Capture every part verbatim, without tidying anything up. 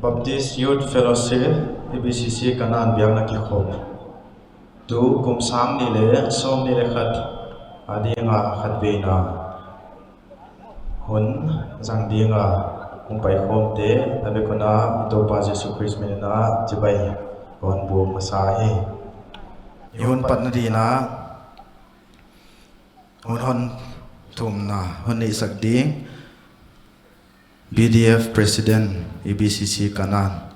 Baptist Youth Fellowship, E B C C Kanaan biakna kikhop. Tu kum sang nih leh sawmnih leh khat a dinga khatveina hun zang dinga hong paikhawmte na vek un a Toupa Jesu Khrist min in a chibai kon buk masa hi. I hun patna dingin a hun hon thumna hon neihsak ding B D F President, E B C C Kanaan,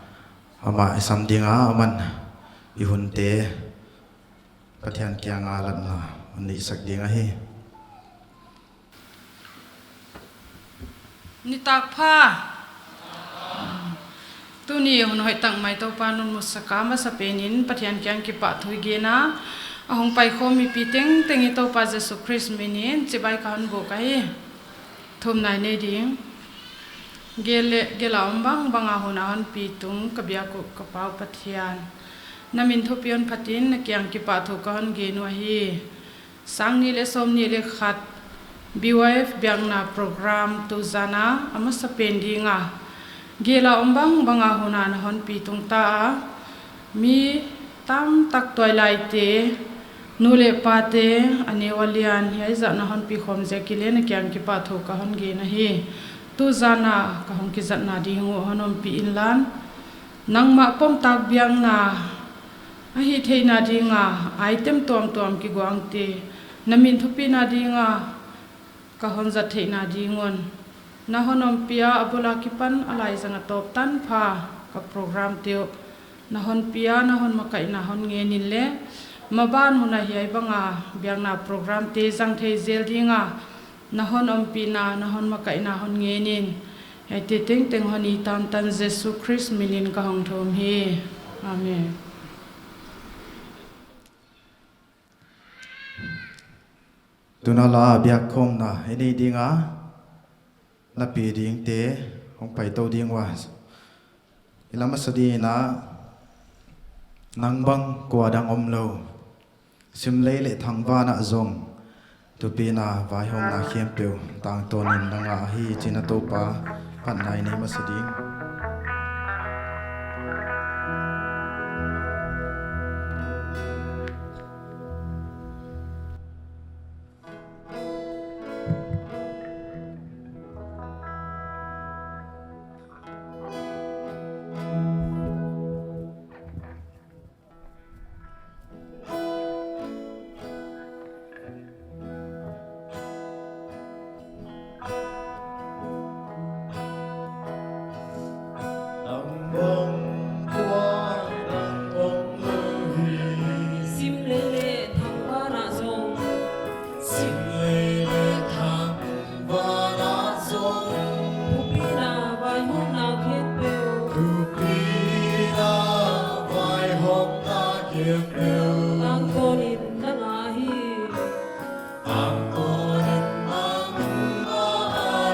amah i sam ding a, aman i hunte Pathian kianga latna hon neihsak ding ahi. Nitak pha. Tuni hun hoihtak mai Toupa'n hon musak a, masa penin Pathian kiang kipahthu i gen a, a hong paikhawm mipi tengteng i Toupa Jesu Khrist min in chibai ka hon buk ahi. Thumna i nei ding. Gel leh, gel a om bangbang a hun a hon pi tung ka biak uh ka Pa uh Pathian, na min thupi hon phatin na kiang kipahthu ka hon gen uh ahi. Sang nih leh sawmnih leh khat B Y F biakna program tu zan a a masa pen dinga gel a om bangbang a hun a na hon pi tung ta a, mi tamtak tuailaite, nu leh pate, a neu a lian, hiai zah na hon pi khawm ziak in leng na kiang kipahthu ka hon gen ahi. Tu zan a ka hong kizatna ding uh hon ompih inla, nangmah pomtak biakna a hih theihna dinga item tuamtuam kiguangte na min thupina dinga ka hon zat theihna ding un na hon ompih a, a bul akipan a laizang a tawp tanpha ka programte uh na hon pi a, na hon makaihna hon ngen in leh, maban hun a hiai banga biakna programte zang thei zel dinga na hon ompihna, na hon makaihna hon ngen in. Hiaite tengteng hon it tantan Jesu Khrist min in ka hong thum hi. Amen. Tun a la biakkhawmna i nei ding a, na pi dingte hong pai tou ding ua. I la masa dingin a, nang bang kua dang omlou, simlei leh thangvan ah zong thupina vaihawmna khempeuh tangtawnin nang a ahi chi'n a Toupa phatna i nei masa ding. Simlei leh thangvan ah zong, simlei leh thangvan ah zong, thupina vaihawmna khempeuh, thupina vaihawmna khempeuh tangtawnin nang a ahi. Tangtawnin nang a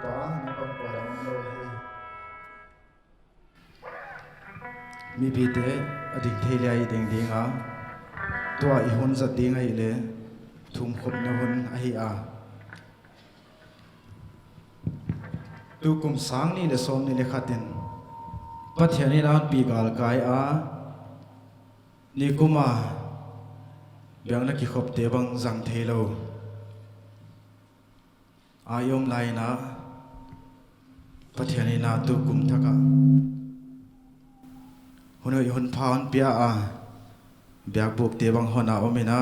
Pa, na bang kua lam lo hi. Mipite a ding thei leh i ding ding a. Tua i hun zat ding ahihleh thumkhopna hun ahi a. Tukum sang nih leh sawmnih leh khat in Pathian in a honpi galkai a, nikum a biakna kikhopte bang zang theilou a i om lai in a, Pathian in a tukum thak a hun hoih hun pha hon pia a, biakbukte bang hon a om in a,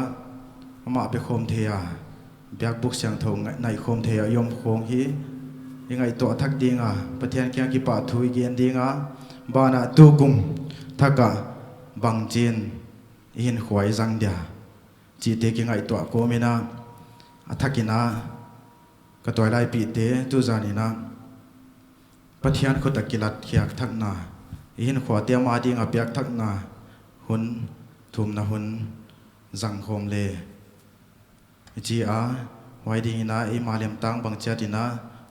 amah pe khawm thei a, biakbuk siangthou ngai-, naih khawm thei a i om khong hi i ngaihtuah thak ding a, Pathian kiang kipahthu i gen ding a, banah tukum thak a bangchin i hinkhua i zang dia chihte kingaihtuah kawm in a, a thak in a ka tuailaipihte tuzan in a Pathian khut a kilatkhiak thakna, i hinkhuate ama ding a piak thakna hun, thumna hun zang khawm le i chi a, huai ding in a eimah lemtang bang chiat in a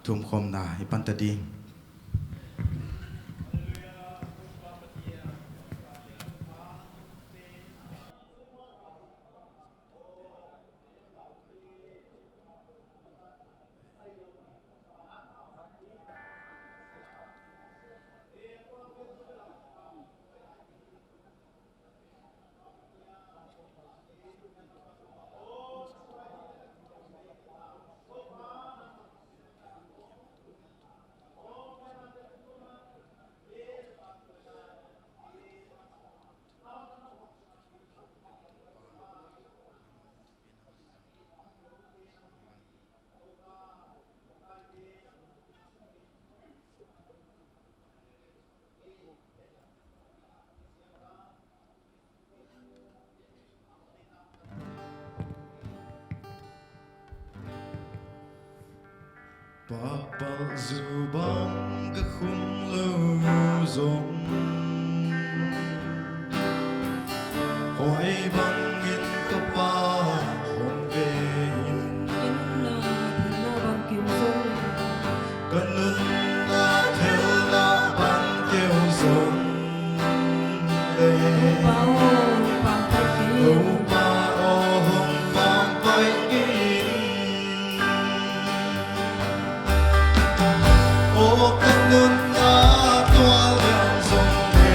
thumkhawmna i pan ta ding. Papal zu bang ka khum lou zong, huai bangin ka pa hon ve in. Inn na thilna bang kim zong, ka nunna thilna bang keu zong le, Toupa aw, hong pampai kei in. Toupa aw, hong pampai kei in. Aw ka nunna tual lian zong le,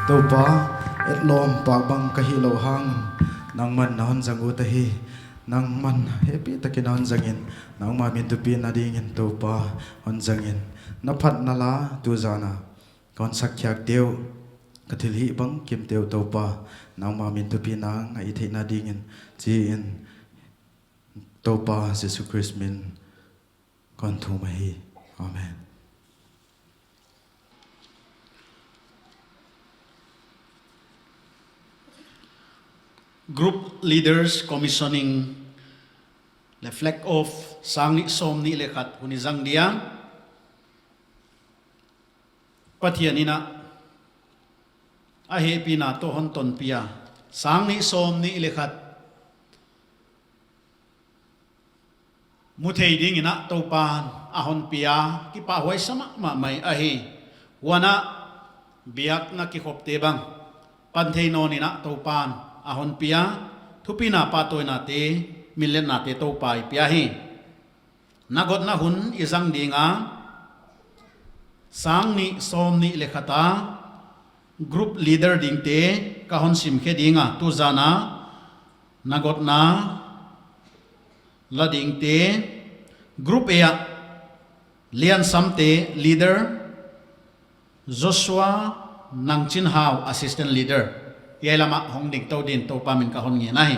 Toupa, etlawm pak bang ka hih louh hang, nangman na hon zang ut ahi. Nangman hehpihtakin na hon zangin, nangmah min thupina dingin Toupa hon zangin, na phatna la tu zan a ka hon sak khiakte uh, ka thilhih bangkimte uh Toupa, nangmah min thupina ngaih theihna dingin, chi in Toupa Jesu Khrist min kon thum ahi. Amen. Group Leaders Commissioning leh Flag Off sang nih sawmnih leh khat hun i zang dia. Pathian in a hehpihna toh hon tonpih a, sang nih sawmnih leh khat mu thei dingin a Toupan a hon pia, kipahhuai sa mahmah mai ahi. Huan a biakna kikhopte bang pan thei nawn in a Toupan a hon pia, thupina pahtawinate, minletnate Toupa i pia hi. Na gotna hun i zang ding a, sang nih sawmnih leh khat a group leader dingte ka hon simkhe ding a, tu zan a na gotna la dingte, Group A a Liansamte leader, Joshua Nangchinhau assistant leader. Hiai lam a hong ding tou din Toupa min ka hon ngen ahi.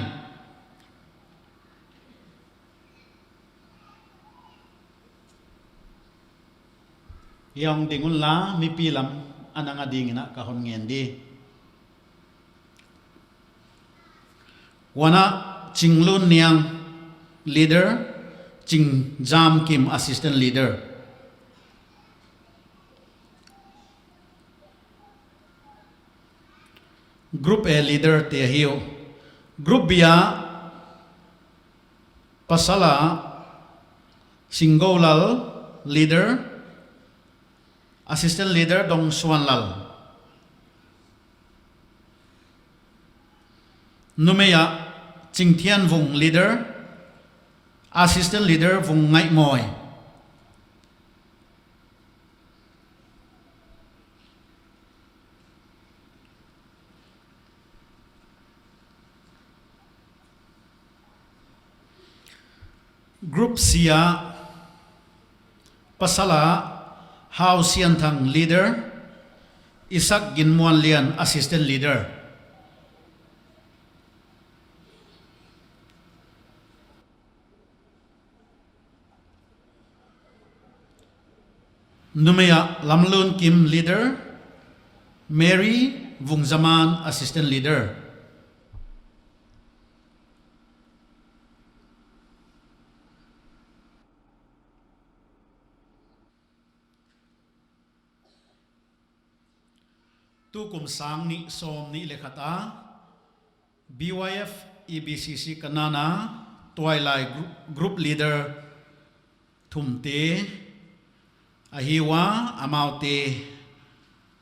Hiai hong ding unla, mipi lam a nang a dingin a ka hon ngen di. Huan a Chinglunniang leader, Chingjamkim assistant leader. Group A leader te ahi uh. Group B a pasal a Singgoulal leader, assistant leader Dongsuanlal. Numei a Chingthianvung leader, assistant leader Vungngaihmawi. Group C a pasal a Hausianthang leader, Isaac Ginmuanlian assistant leader. Numei a Lamlunkim leader, Mary Vungzaman assistant leader. Tukum sang nih sawmnih leh khat a B Y F E B C C Kanana tuailai group, group leader thumte ahi ua, amaute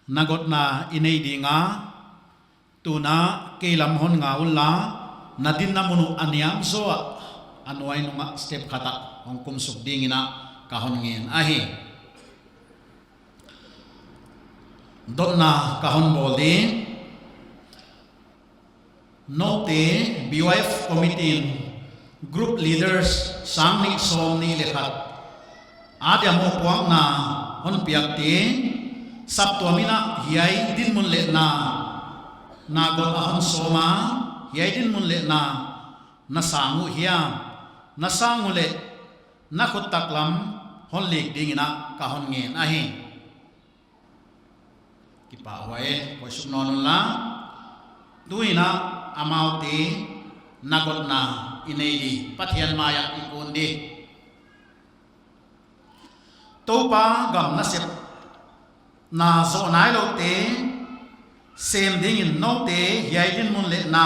na gotna i nei ding a, tun a kei lam hon ngak unla, na dinna mun uh a niam zaw a, a nuai nung a step khat a hong kumsuk dingin a ka hon ngen ahi. Dotna ka hon bawl ding. Noute B Y F committee in group leaders sang nih sawmnih leh khat a dia mohpuakna hon piak ding. Saptuam in a hiai dinmun leh na, na got a hon sawm a, hiai dinmun leh na, na sang uh hiam, na sang uleh na khut taklam hon lik dingin a ka hon ngen ahi. Kipahhuai, koih suk nawn unla. Tuin a amaute na gotna i nei di, Pathian mai a i kun di. Toupa gam nasepna zoh nailoute sem dingin noute hiai dinmun leh na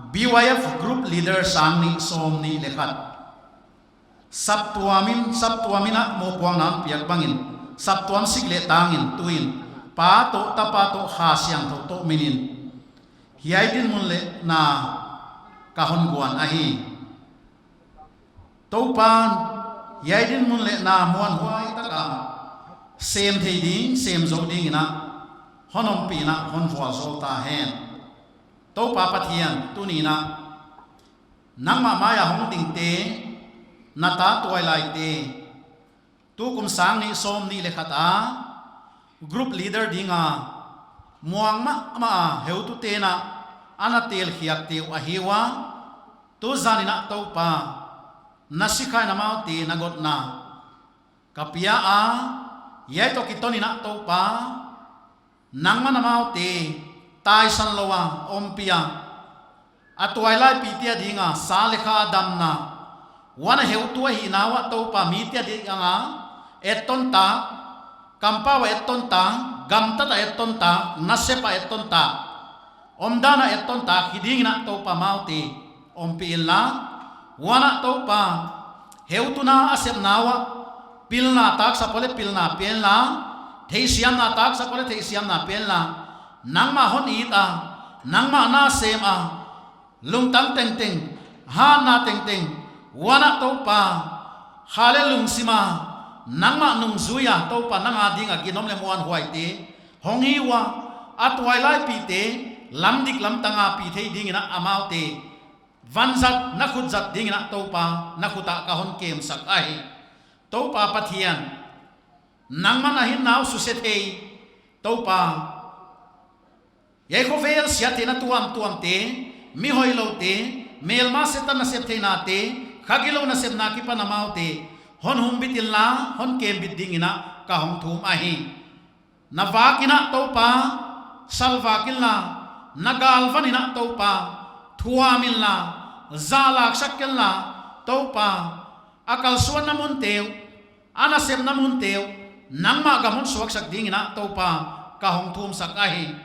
B Y F group leader sang nih sawmnih leh khat saptuam in, saptuam in a mohpuakna hon piak bangin, saptuam sik leh tangin tuin Pa toh, Tapa toh, Kha Siangthou toh minin hiai dinmun leh na ka hon guan ahi. Toupan hiai dinmun leh na muanhuai taka sem thei ding, sem zou dingin a hon ompih in, hon vualzawl ta hen. Toupa Pathian, tuni in nangmah mai a hong dingte, na ta tuailaite, tukum sang nih sawmnih leh khat a group leader ding a muang mahmah a heutute'n a na telkhiakte uh ahi ua, tuzan in Toupa, na sikhain amaute na gotna ka pia a, hiai toh kiton in Toupa, nangman amaute taisan lou a ompih a, a tuailaipite a ding a sa leh kha damna, huan a heutu ahihna uah Toupa mite a ding a ettontak, kampau a ettontak, gamtat a ettontak, nasep a ettontak, omdan a ettontak hi ding in Toupa amaute ompih inla, huan Toupa, heutuna a sepna uah pilna taksa poh leh pilna pia inla, theihsiamna taksa poh leh theihsiamna pia inla, nangmah hon it a, nangmah na sem a, lungtang tengteng, hatna tengteng, huan Toupa, kha leh lungsim a, nangmah nungzui a Toupa nang a ding a ginom leh muanhuaite hong hi ua, a tuailaipite lamdik lamtang a pi thei ding in amaute vanzat na khut zat ding in Toupa na khut ah ka hon kemsak ahi. Toupa Pathian, nangman a hinna uh suse thei, Toupa, hiai khovel siattheihna tuamtuamte, mi hoihlouhte, melma Setan nasep theihnate, kha gilou nasepna akipan amaute hon humbit inla, hon kembit ding in ka hong thum ahi. Na vak in Toupa, salvak inla, na galvan in Toupa, thuam inla, zahlaksak inla, Toupa, a kalsuanna munte uh, a nasepna munte uh, nangmah gam hon suaksak ding in Toupa, ka hong thumsak ahi.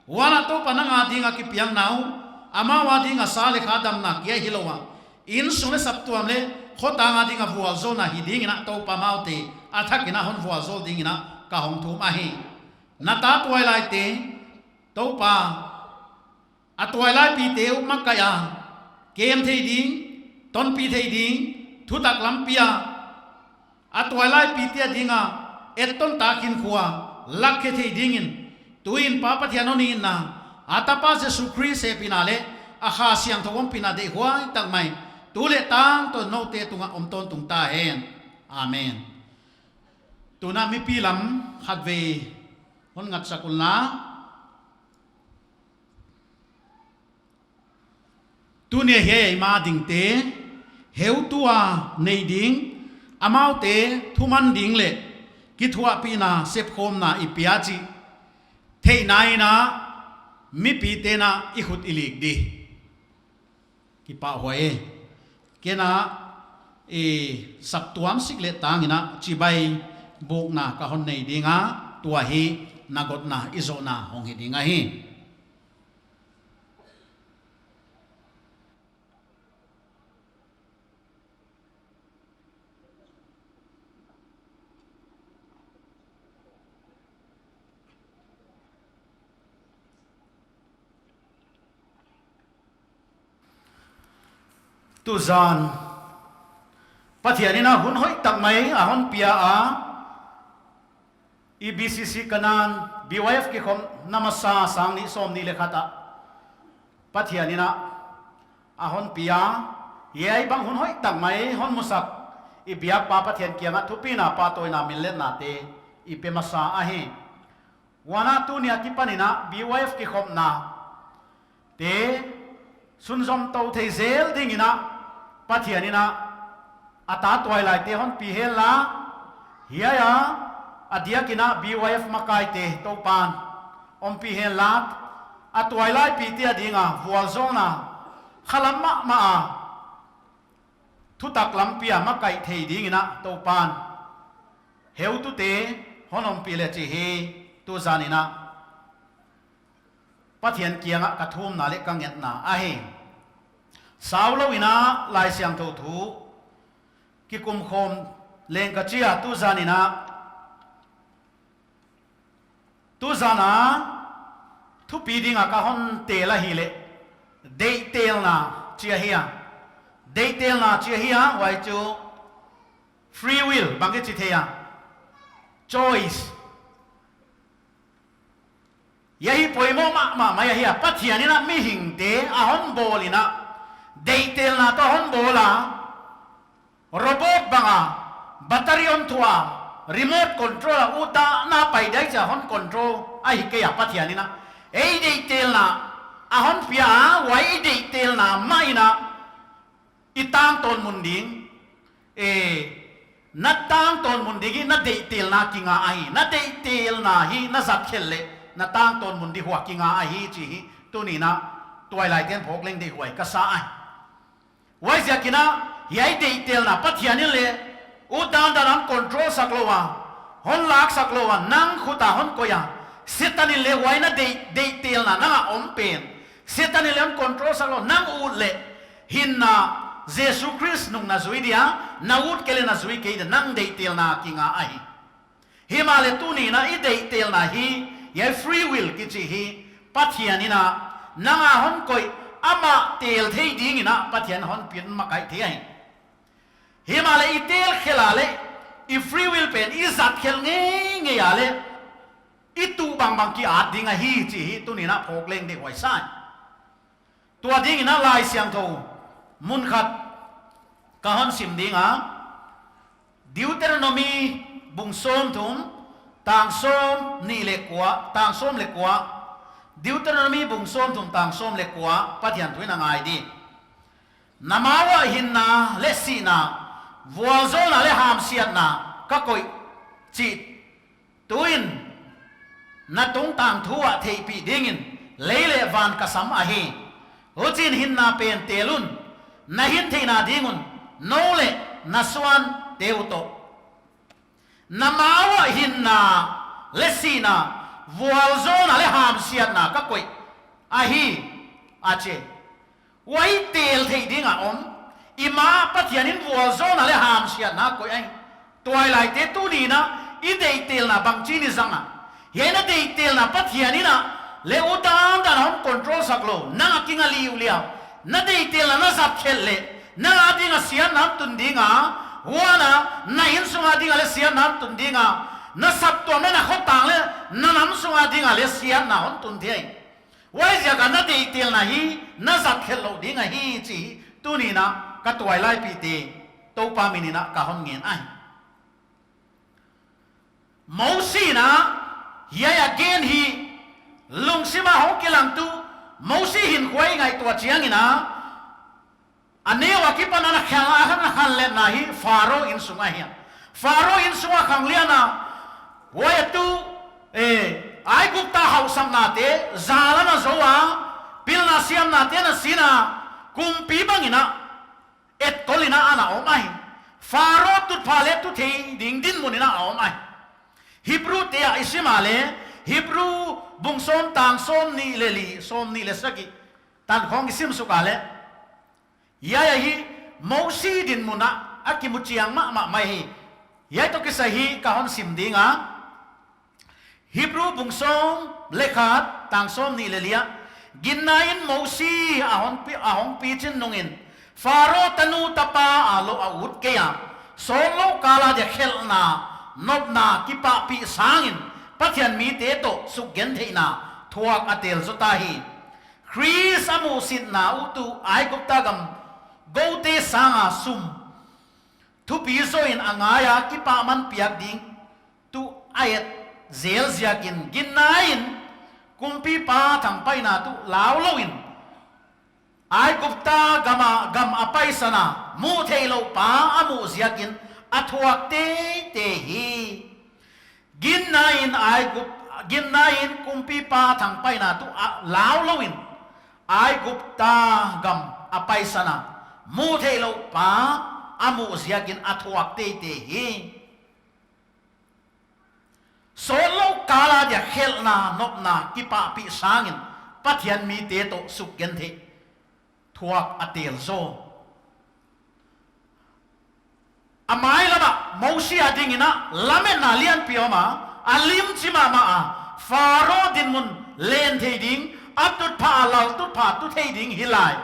Huan Toupa nang a ding a kipiakna uh, amau a ding a sa leh kha damna kia hilou a, innsung leh saptuam leh khotang a ding a vualzawlna hi ding in Toupa amaute a thak in hon vualzawl ding in ka hong thum ahi. Na ta tuailaite, Toupa, a tuailaipite uh makaih a, kem thei ding, tonpih thei ding, thutak lampi a, a tuailaipite a ding a ettontak hinkhua lakkhe thei ding in, tu in Pa Pathian hon itna, a Tapa Jesu Khrist hehpihna leh a Kha Siangthou ompihna deihhuai tak mai, tu leh tangtawn noute tung ah om tawntung ta hen. Amen. Tun mipi lam khatvei hon ngatsak unla. Tuni a hiai a dingte, heutu a nei ding, amaute thuman ding leh kithuahpihna sepkhawmna i pia chih theihna in mipite'n i khut i lik di. Kipahhuai e. Ken a, i saptuam sik leh tang in chibai bukna ka hon nei ding a, tua hi na gotna i zohna hong hi ding ahi. Tuzan Pathian in hun hoih tak mai a hon pia a, i B C C Kanan, B Y F kikhopna masa sang nih sawmnih leh khat ah Pathian in a hon pia, hiai bang hun hoih tak mai hon musak, i biak Pa Pathian kiang ah thupina, pahtawina, minletnate i pe masa ahi. Huan tuni a kipan in B Y F kikhopna te sunzom tou thei zel ding in Pathian in a ta tuailaite hon pi henla, hiai a diak in B Y F makaite Toupa'n ompih henla, a tuailaipite a ding a vualzawlna khalam mahmah a thutak lampi a makaih thei ding in Toupa'n heutute hon ompih leh chih hi tuzan in Pathian kiang ah ka thumna leh ka ngetna ahi. Saulou in Laisiangthou thu kikumkhawm leng ka chi a, tuzan in, tuzan a thupi ding a ka hon tel ahihleh, deihtelna chi ahi a. Deihtelna chi ahi a, huai chu free will bang i chi thei a, choice. Hiai hi poimoh mahmah mai ahi a, Pathian in a mihingte a hon bawl in a, deihtelna toh a hon bawl a, robot bang a, battery hon thuah a, remote control a, utdan a pai dia chia hon control ahi kei a, Pathian in a ei deihtelna a hon pia a, huai i deihtelna mah in a i tangtawn mun ding, e, na tangtawn mun ding hi na deihtelna kinga ahi. Na deihtelna hi na zat khelh leh na tangtawn mun ding huai kinga ahi chih hi tuni in a tuailaite'n phawk leng deihhuai ka sa ahi. Huaiziakin a hiai deihtelna Pathian in leng utdan dan a hon control sak lou a, hon laksak lou a, nang khut a hon koih a, Setan in leng huai na deih, deihtelna nang a om pen Setan in leng hon control sak lou, nang ut leh, hinna Jesu Khrist nung na zui dia, na ut kei leh na zui kei dia, nang deihtelna kinga ahi. Himahleh tuni in a i deihtelna hi, hiai free will kichi hi, Pathian in a nang a hon koih, amah tel thei ding in a Pathian hon piak makai thei ahi. Himahleh i tel khelh a leh, i free will pen i zat khelh ngeingei a leh, i tuh bangbang ki-at ding ahi chih hi tuni in a phawk leng deihhuai sa ahi. Tua ding in a Laisiangthou mun khat ka hon sim ding a, Deuteronomy bung sawmthum, tang sawmnih leh kua, tang sawm leh kua, Deuteronomy bung sawmthum tang sawm leh kua, Pathian thu in a ngai di. Na ma uah hinna leh sihna, vualzawlna leh hamsiatna ka koih chih tuin na tungtang thu ah theihpih dingin lei leh van ka sam ahi. Huchiin hinna pen tel un, na hin theihna ding un, nou leh na suante uh toh. Na ma uah hinna leh sihna, vualzawlna leh hamsiatna ka koih ahi, a chi. Huai tel theih ding a om. I ma Pathian in vualzawlna leh hamsiatna koih ahi. Tuailaite tuni in a i deihtelna bangchin i zang a. Hiai na deihtelna Pathian in a leng utdan dan a hon control sak lou, nang a kinga liuliau. Na deihtelna na zat khelh leh, nang a ding a siatna hon tun ding a, huan a, na innsung a ding a leng siatna hon tun ding a, na saptuam leh na khotang leh, na namsung a ding a leng siatna hon tun thei. Huaiziak a na deihtelna hi, na zat khelh lou ding ahi chih hi tuni in a ka tuailaipihte Toupa min in a ka hon ngen ahi. Mosi in a hiai a gen hi lungsim a hong kilangtu, Mosi hinkhua i ngaihtuah chiang in a, a neu a kipan a na khang a, na khanletna hi Pharaoh innsung ahi a. Pharaoh innsung a khanglian a, huai a tu, eh, Aigupta hausaknate zal a na zou a, pilna siamnate na sin a, kumpi bang in a etkol in a ana om ahi. Pharaoh tutphah leh tu thei ding dinmun in a om ahi. Hebrew te ah i sim a leh, Hebrew bung sawm tang sawmnih leh li, sawmnih leh sagih tan khawng i sim suk a leh, hiai ahi Mosi dinmun a a kimu chiang mahmah mai hi. Hiai toh kisai hi ka hon sim ding a. Hebrew bung sawm leh khat tang sawmnih leh li ah, ginna in Mosi a hong pi, a hong pi chin nung in, Pharaoh tanu tapa a lou a ut kei a, sawtlou kal a dia khelhna, nopna kipahpih sang in, Pathian mite toh sukgentheihna thuak a tel zaw ta hi. Khrist a muhsitna uh tuh Aigupta gam goute sang a sum thupi zaw in a ngai a, kipahman piak ding tuh a et zel ziakin, ginna in kumpipa thangpaihna tuh lau lou in, Aigupta gam a, gam a paisan a, muh theih louh pa a muh ziakin a thuak teitei hi. Ginna in Aigup, ginna in kumpipa thangpaihna tuh a lau lou in, Aigupta gam a paisan a, muh theih louh pa a muh ziakin a thuak teitei hi. Sawtlou kal a dia khelhna, nopna kipahpih sang in, Pathian mite toh sukgentheih thuak a tel zaw. A mailam ah Mosi a ding in a lametna lianpi om a, a limchi mahmah a, Pharaoh dinmun len thei ding, a tutphah a laltutphah tu thei ding hi lai.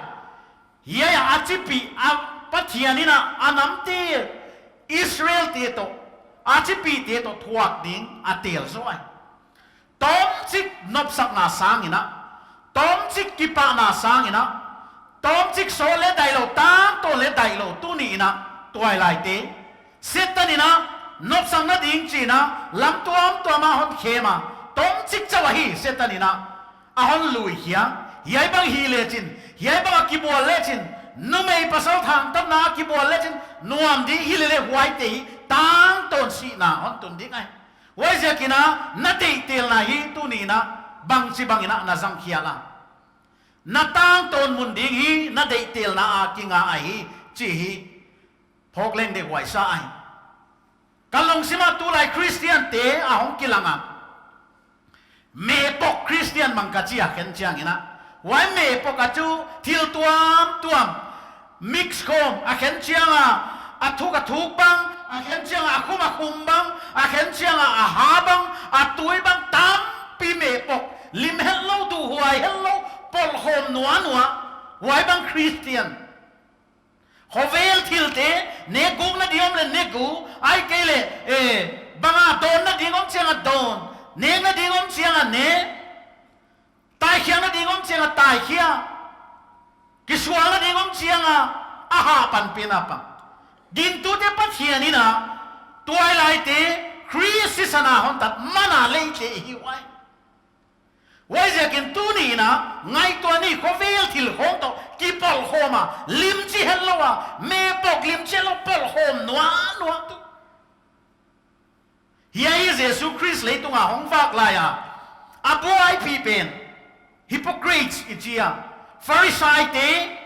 Hiai a a chipih a Pathian in a a namte, Israelte toh, a chipihte toh thuak ding a tel zaw ahi. Tawm Tawmchik nopsakna sang in a, tawmchik kipahna sang in a, tawmchik sawt leh daihlou, tangtawn leh daihlou tuni in a, tuailaite Setan in a nopsakna ding chi in a lam tuamtuam a hon khem a, tawmchik chauh ahi Setan in a a hon lui khia. Hiai bang hi lechin, hiai bang a kibual lechin, numei pasal thangtatna a kibual lechin nuam ding hi leh leh huaite hi tangtawn sihna hon tun ding ahi. Huaiziak in a na deihtelna hi tuni in a bangchibang in a na zangkhial a, na tangtawn mun ding hi na deihtelna a kinga ahi chih hi phawk leng deihhuai sa ahi. Ka lungsim ah tulai Christian te a hong kilang a, mehpok Christian mang ka chi a khen chiang in a, huai mehpok a chu thil tuamtuam mix khawm, a khen chiang a a thuk a thuk bang, a khen chiang a a khum a khum bang, a khen chiang a a ha bang, a tui bang, tampi mehpok, lim hetlou, duhhuai hetlou, polhkhawm nuanua, huai bang Christian. Khovel thilte, nek gukna ding om leh nek guk, ahihkeileh, eh, bang a dawnna ding om chiang a dawn, nekna ding om chiang a ne, taikhiakna ding om chiang a taikhia, kisualna ding om chiang a, a hah panpihna pang. Gingtute Pathian in a tuailaite Khrist sisan a hon tat man a leite i hi uai. Huaiziakin tuni in a ngaihtuah ni, khovel thil khawng toh kipolhkhawm a, lim chi hetlou a, mehpok lim chi hetlou, polhkhawm nuanua tu. Hiai Jesu Khrist leitung a hong vak lai a a buaipih pen hypocrites i chi a, Pharisaite,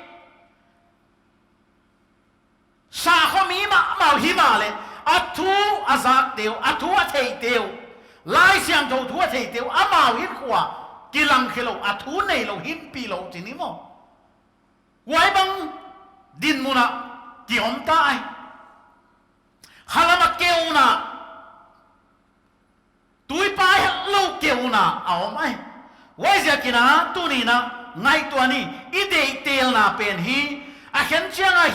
sakhaw mi mahmah uh himahleh a thu a zakte uh, a thu a theite uh, Laisiangthou thu a theite uh, amau hinkhua kilang khelou, a thu neilou, hinpihlou chi ni maw. Huai bang dinmun ah ki om ta ahi. Khalam a keuna, tuipai hetlou keuna a om ahi. Huaiziakin a tuni in a ngaihtuah ni, i deihtelna pen hi a khen chiang a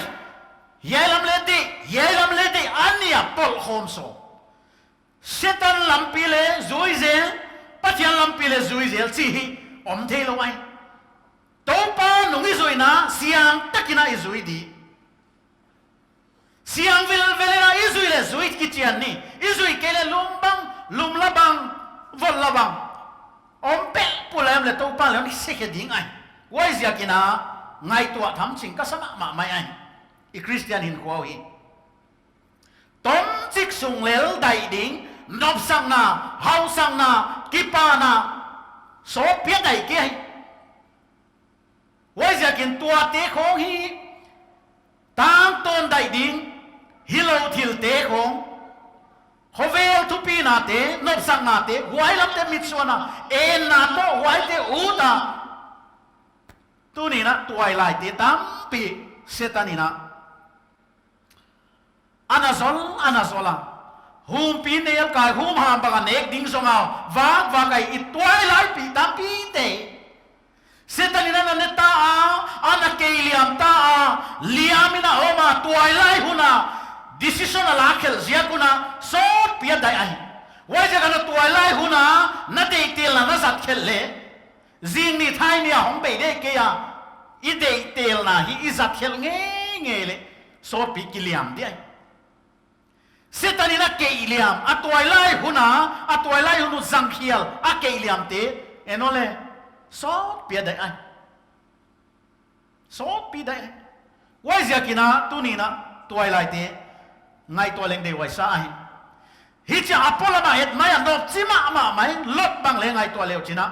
hiai lam leh deih, hiai lam leh deih a ni a polhkhawm sawm. Setan lampi leh zui zel, Pathian lampi leh zui zel chih hi om theilou ahi. Toupa nung i zuihna siangtak in a i zui di. Siang velvel in a i zui leh zui kichian ni, i zui kei leh lum bang, lum la bang, vot la bang, om pelh pulai om leh Toupa leh hon se khe ding ahi. Huaiziakin a ngaihtuah tham ching ka sa mahmah mai ahi. I Christian hinkhua uh hi tawmchik sung lel daih ding, nopsakna, hausakna, kipahna sawtpi a daih kei ahi. Huaiziakin tuate khawng hi tangtawn daih ding, hilou thilte khawng, khovel thupihnate, nopsaknate, huai lamte mitsuan a, enna toh huaite ut a, tuni in a tuailaite tampi Setan in a ana zol, ana zol a. Humpi nelkai, humham bang a nek ding zong a vakvak ahi. I tuailai pi tampite Setan in ana ne ta a, ana keiliam ta a, liam in a om a, tuailai hun a decision a lak khelh ziak un a sawtpi a daih ahi. Huaiziak a na tuailai hun a na deihtelna na zat khelh leh, zing ni thai ni a hong bei dek kei a, i deihtelna hi i zat khelh ngeingei leh sawtpi kiliam di ahi. Setan in a keiliam, a tuailai hun a, a tuailai hun uh zangkhial a keiliamte, en aw leh, sawtpi a daih ahi. Sawtpi daih ahi. Huaiziakin a tuni in a tuailaite ngaihtuah leng deihhuai sa ahi. Hichia a polam a et mai a nopchi mahmah mai Lot bang leh ngaihtuah leuchin a,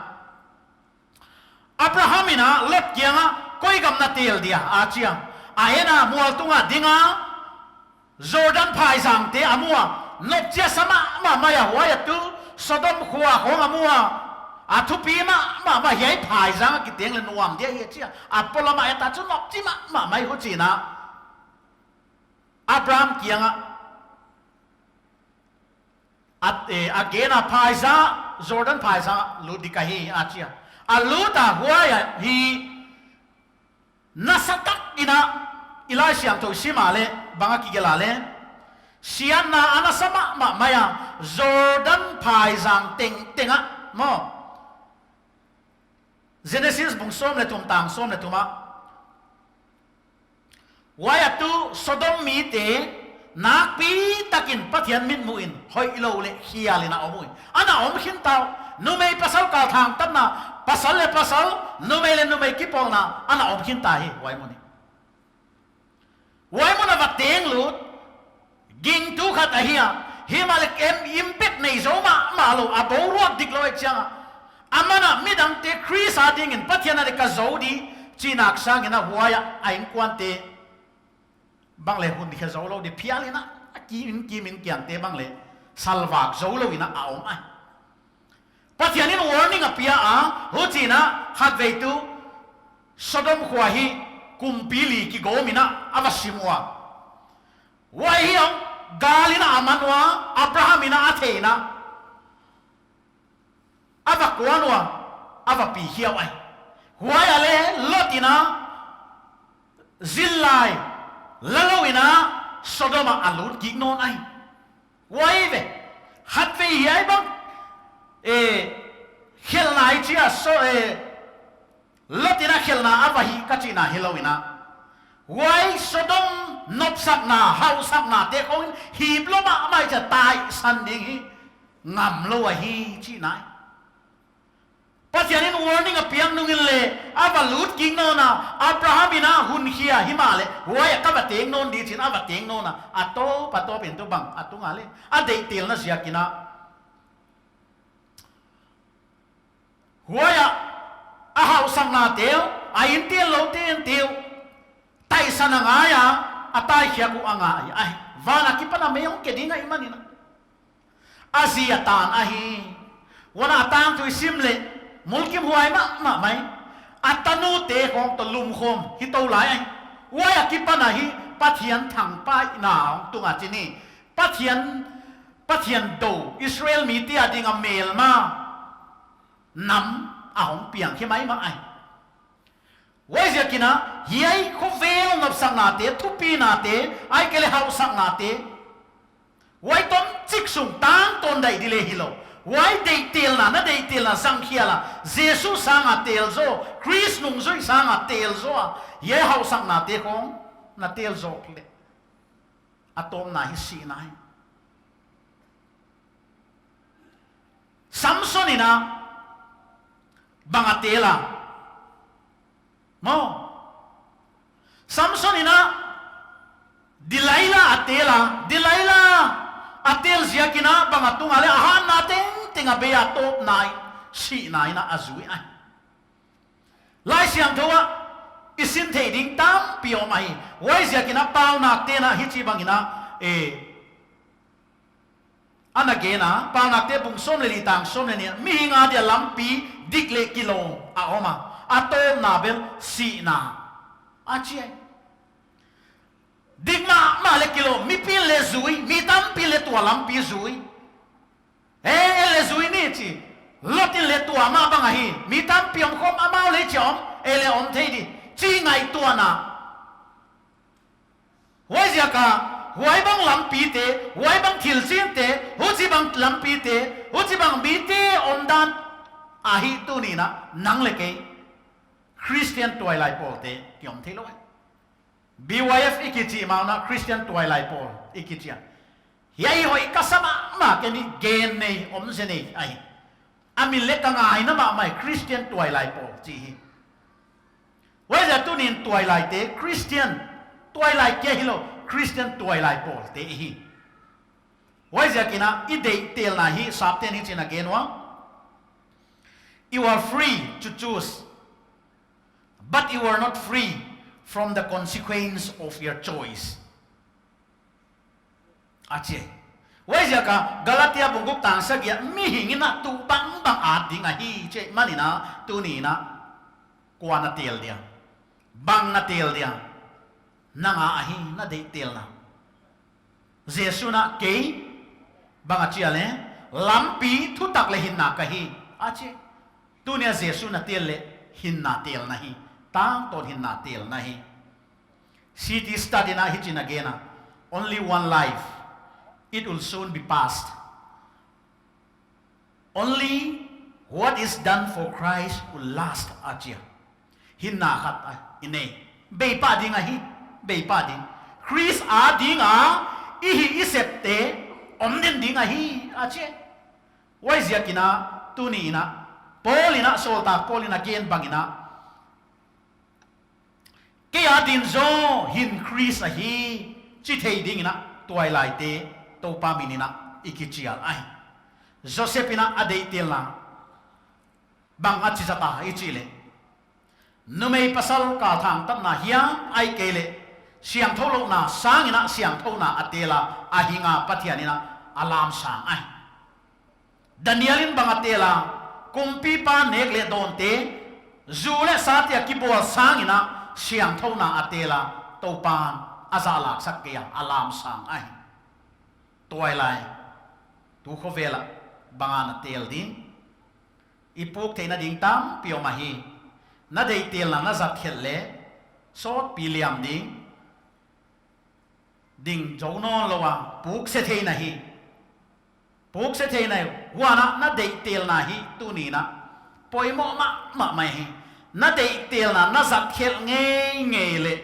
Abraham in a Lot kiang ah, koi gam na tel dia, a chi a. A en a, mual tung a ding a, Jordan phaizangte a mu a, nopchi a sa mahmah mai a, huai a tu Sodom khua khawng a mu a, a thupi mahmah mai, hiai phaizang a kiteng leh nuam dia hi chi a. A polam a et a chu nopchi mahmah mai, huchiin a Abraham kiang ah a, eh, a gen a, phaizang, Jordan phaizang lut di ka hi, a chi a. A lut a, huai a hi nasatak in a, i Laisiangthou sim a leh bang a kigelh a leh, siatna a nasa mahmah mai a, Jordan phaizang tengteng ah maw, Genesis bung sawm leh thum tang sawm leh thum ah, huai a tu Sodom mite nakpi takin Pathian mitmuh in hoihlou leh khial in a om uh. Ana om khin ta uh. Numei pasal kal thangtatna, pasal leh pasal, numei leh numei kipawlna ana om khin ta hi huai mun in. Huai mun a va teng lut, gingtu khat ahi a, himahleh impact nei zou mahmah lou, a boruak diklou ahih chiang a. Aman a midangte Khrist a dingin Pathian a ding ka zou di, chih nak sangin a huai a, a innkuante bang leh hun khe zoulou di phial in a, a kim in kim in kiangte bang leh salvak zoulou in a om ai. Pathian in warning a pia a, huchiin a khatvei tu Sodom khua hi kumpi li kigawm in a a va sim ua. Huai hi a gal in a man ua, Abraham in a a thei in a a va kuan ua, a va pi khia uh ai. Huai a leh Lot in a zillai la lou in a Sodom ah a lut kik nawn ai. Huai ve, khatvei hiai bang, eh, khelhna i chi a so, eh, Lot in a khelhna a va hih ka chihna hilou in a. Huai Sodom nopsakna, hausaknate khong in hip lou mahmah i chi a taisan ding hi ngamlou ahi chihna ai. Pathian in warning a piak nungin leh, a va lut kik nawn a, Abraham in a hun khia himahleh, huai a ka va teng nawn di chiin a va teng nawn a, a tawp, a tawp in tu bang, a tung a leh, a deihtelna ziakin a. Huai a, a hausaknate uh, a intel loute in teu, taisan a ngai a, a taikhiak uh a ngai ai. Van a kipan a mei hong ke ding ahihmanin a. A zi a tan ahi. Huan a tangthu i sim leh, mulkimhuai mahmah mai. A tanute khong toh lumkhawm hi tou lai ai. Huai a kipan a hi, Pathian thangpaihna hong tung a chi ni. Pathian, Pathian dou, Israel mite a ding a melma nam a hong piang khe maimah ai. Huaiziakin a, hiai khovel nopsaknate, thupinate, ahihkeileh hausaknate, huai tomchik sung tangtawn daih di leh hilou. Huai deihtelna, na deihtelna zang khial a, Jesu sang a tel zaw, Khrist nungzui sang a tel zaw a, hiai hausaknate khong na tel zawk leh, a tawpna hi sihna hi. Samson in a bang a tel a. Maw. Samson in a Delilah a tel a. Delilah a tel ziakin a bang a tung a leh a hatna tengteng a bei a tawpna hi sihna in a a zui ai. Laisiangthou ah i sin theih ding tampi om ahi. Huaiziakin a Paunakte'n a hichibangin a, eh, ana gen a, Paunakte bung sawm leh li tang sawm leh nih ah, mihing a dia lampi dik leh kilawm a om a, a tawpna bel sihna, a chi ai. Dik mahmah leh kilawm, mipi'n leh zui, mi tampi'n leh tua lampi zui. Eh, ei leh zui ni chi. Lot in leh tua mah bang ahi. Mi tampi omkhawm, amau leh chia om, ei leh om thei di, chi ngaihtuahna. Huaiziak a, huaibang lampite, huaibang thil chinte, huchibang lampite, huchibang mite omdan ahi tuni'n a, nang leh kei Christian tuailai pawlte ki om theilou. B Y F i kichi mah un a Christian tuailai pawl i kichi a. Hiai hoih ka sa mahmah, ken i gen nei om zen nei ahi. A min leh ka ngaihna mahmah Christian tuailai pawl chi hi. Huaiziak tuni'n tuailaite Christian tuailai kia hilou, Christian tuailai pawlte hi. Huaiziakin a i deihtelna hi sapte'n hichi'n a gen ua. You are free to choose. But you are not free from the consequence of your choice. A chi. Huaiziak a Galatia bung guk tang sagih ah mihing in a tuh bangbang at ding ahi chi manin a tuni'n a kua na tel dia. Bang na tel dia. Nang a ahi na deihtelna. Jesu'n a kei bang a chi a leh, lampi, thutak leh hinna ka hi. A chi. Tuni a Jesu'n a tel leh hinna telna hi. Tangtawn hinna telna hi. C T Studd in a hichi'n a gen a. Only one life. It will soon be past. Only What is done for Christ will last, a chi a. Hinna khat a i nei. Bei pah ding ahi, bei pah ding. Khrist ading a i hih i septe om den ding ahi, a chi. Huaiziakin a, tuni in a, Paul in a, sawltak Paul in a gen bangin a, kei adin zaw hin Khrist ahi, chi thei dingin a, tuailaite Toupa minin a i kichial ahi. Joseph in a a deihtelna bang a chi zat a i chih leh, numei pasal kal thangtatna hiam ahihkeileh siangthou louhna sangin a siangthouna a tel a, a hing a Pathian in a a lamsang ahi. Daniel in bang a tel a, kumpipa nek leh dawnte, zu leh sate a kibawl sangin a siangthouna a tel a, Toupan a zahlaksak kei a, a lamsang ahi. Tuailai, tu khovel ah bang a na tel ding? I puk theihna ding tampi om ahi. Na deihtelna na zat khelh leh, sawtpi liam ding, ding zou nawnlou a, puk se theihna hi. Puk se theihna hi, huan a na deihtelna hi, tuni in a poimoh mahmah mai hi. Na deihtelna na zat khelh ngeingei leh,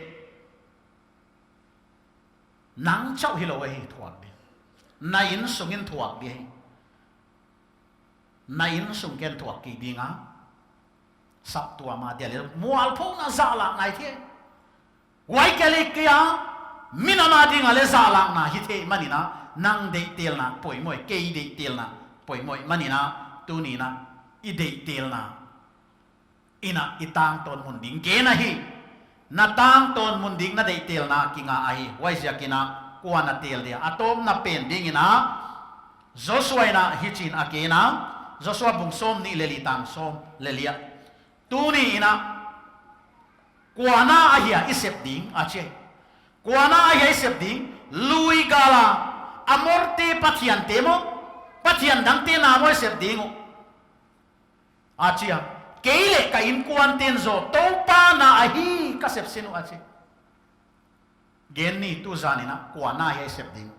nang chauh hilou ahi thuak di. Na innsung in thuak di ahi. Na innsung ken thuak kei ding a. Saptuam a dia leh mualphouna zahlak ngai thei. Huai kia leh kia, minam ading a leh zahlakna hi thei manin a, nang deihtelna poimoh, kei deihtelna poimoh manin a, tuni in a, i deihtelna in a i tangtawn mun ding gen ahi. Na tangtawn mun ding na deihtelna kinga ahi. Huaiziakin a kua na tel dia? A tawpna pen dingin a Joshua in a hichiin a gen a, Joshua bung sawmnih leh li tang sawm leh li ah. Tuni in a kua na ahia i sep ding a chi. Kua na ahia i sep ding? Lui gal a Amorte pathiante maw, pathian dangte na maw i sep ding uh? A chi a, kei leh ka innkuanten zaw Toupa na ahi ka sep sin uh a chi. Gen ni, tu zan in a kua na ahia i sep ding?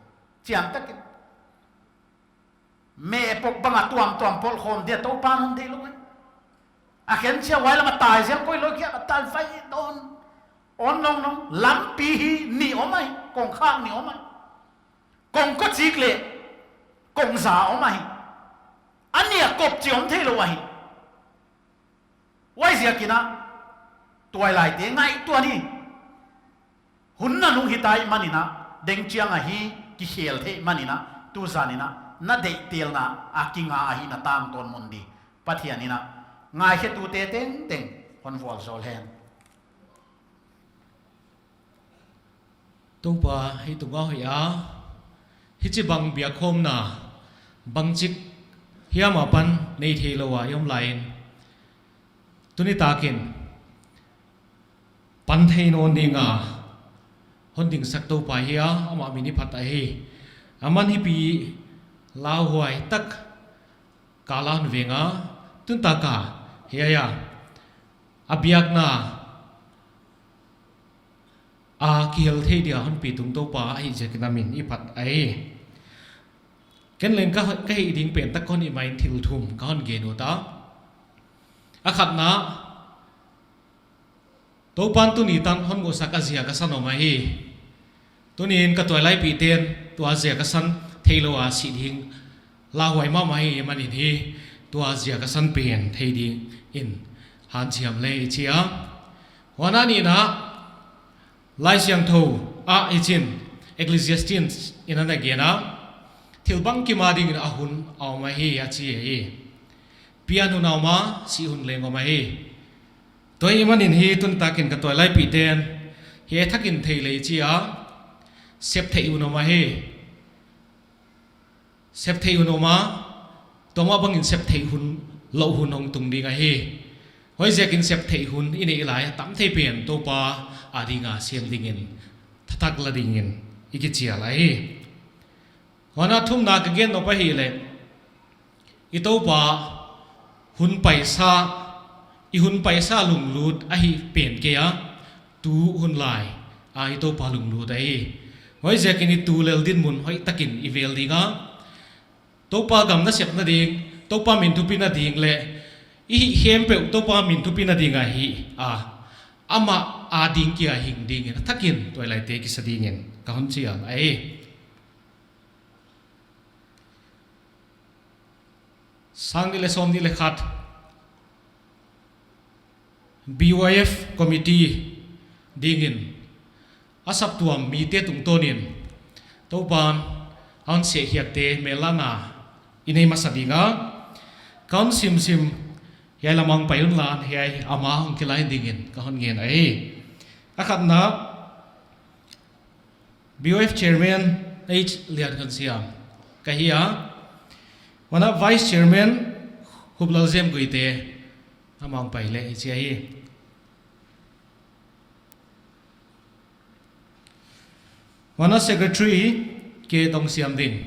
Chiantakin. Meh pok bang a tuamtuam polh khawm dia Toupan hon deih lou ahi. A khenchia huai lam a tai zel koi lou kia a tai vai dawn. Hon nong nong, lampi hi nih om ahi, kongkhak nih om ahi. Kongkawchik leh kongza om ahi. A nih a kop chih om theilou ahi. Huaiziakin a tuailaite ngaihtuah ni. Hun nanung hita ahihmanin a, dengchiang ahi, kikhel thei manin a, tu zan in a na deihtelna a kinga ahi na tangtawn mun ding. Pathian in a ngaikhetute tengteng hon vualzawl hen. Toupa, hiai tunga hoih a, hichibang biakkhawmna bangchik hiam apan nei theilou a i om lai in, tuni takin pan thei nawn ding a hon dingsak Toupa hi a, amah min i phat ahi. Aman hipi lauhuai tak kal a hon veng a, tun tak a hiai a a biakna a kihel thei dia hon pitung Toupa ahihziakin a min i phat ahi. Ken leng ka, ka hih ding pen tak hon hih main thil thum ka hon gen ut a. A khatna, Toupan tuni tan hon musak a ziak a san om ahi. Tuniin ka tuailaipihten tua ziak a san theilou a sih ding lauhuai mahmah ahihmanin hi, tua ziak a san pen thei dingin hanciam leh i chi a. Huan a nihna, Laisiangthou ah hichiin, Ecclesiastes in a na gen a, thil bangkim adingin a hun a om ahi a chi hi. Pian hun a om a, sih hun leng om ahi. Tua ahihmanin hi tun takin ka tuailaipihten hiai thakin thei leh i chi a, sep theih hun om ahi. Sep theih hun om a, tua mah bangin sep theih hun, louh hun hong tung ding ahi. Huaiziakin sep theih hun i neih lai a tam thei pen Toupa ading a sial dingin, thathak la dingin i kichial ahi. Huan a thumna ka gen nop ahihleh, i Toupa hun paisa, i hun paisa lunglut ahih pen kei a, tu hun lai a i Toupa lunglut ahi. Huaiziakin i tu lel dinmun hoihtakin i vel ding a, Toupa gam nasepna ding, Toupa min thupina ding leh i hih khempeuh Toupa min thupina ding ahi a, amah ading kia hing dingin a thakin tuailaite kisa dingin ka hon chial ahi. Sang nih leh sawmnih leh khat B Y F committee dingin a saptuam mite tungtawnin Toupan a hon sehkhiakte melna i nei masa ding a, ka hon simsim, hiai lam ah pai un la, hiai ama hong kilai dingin ka hon ngen ahi. A khatna, B Y F Chairman H Lian Khan Siam ka hi a, huan a Vice Chairman Huplal Zem Guite, amah hong pai leh hichi ahi. Huan a Secretary K Tong Siam Ding.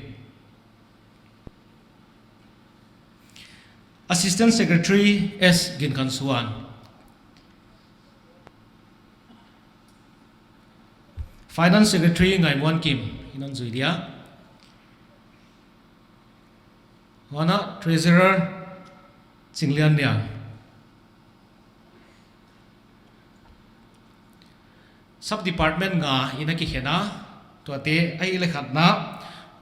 Assistant Secretary S Gin Khan Suan. Finance Secretary Ngai Muan Kim, i non zui dia. Huan a Treasurer Ching Lian Niang. Sub department nga in a kikhen a, tuate ahihleh khatna,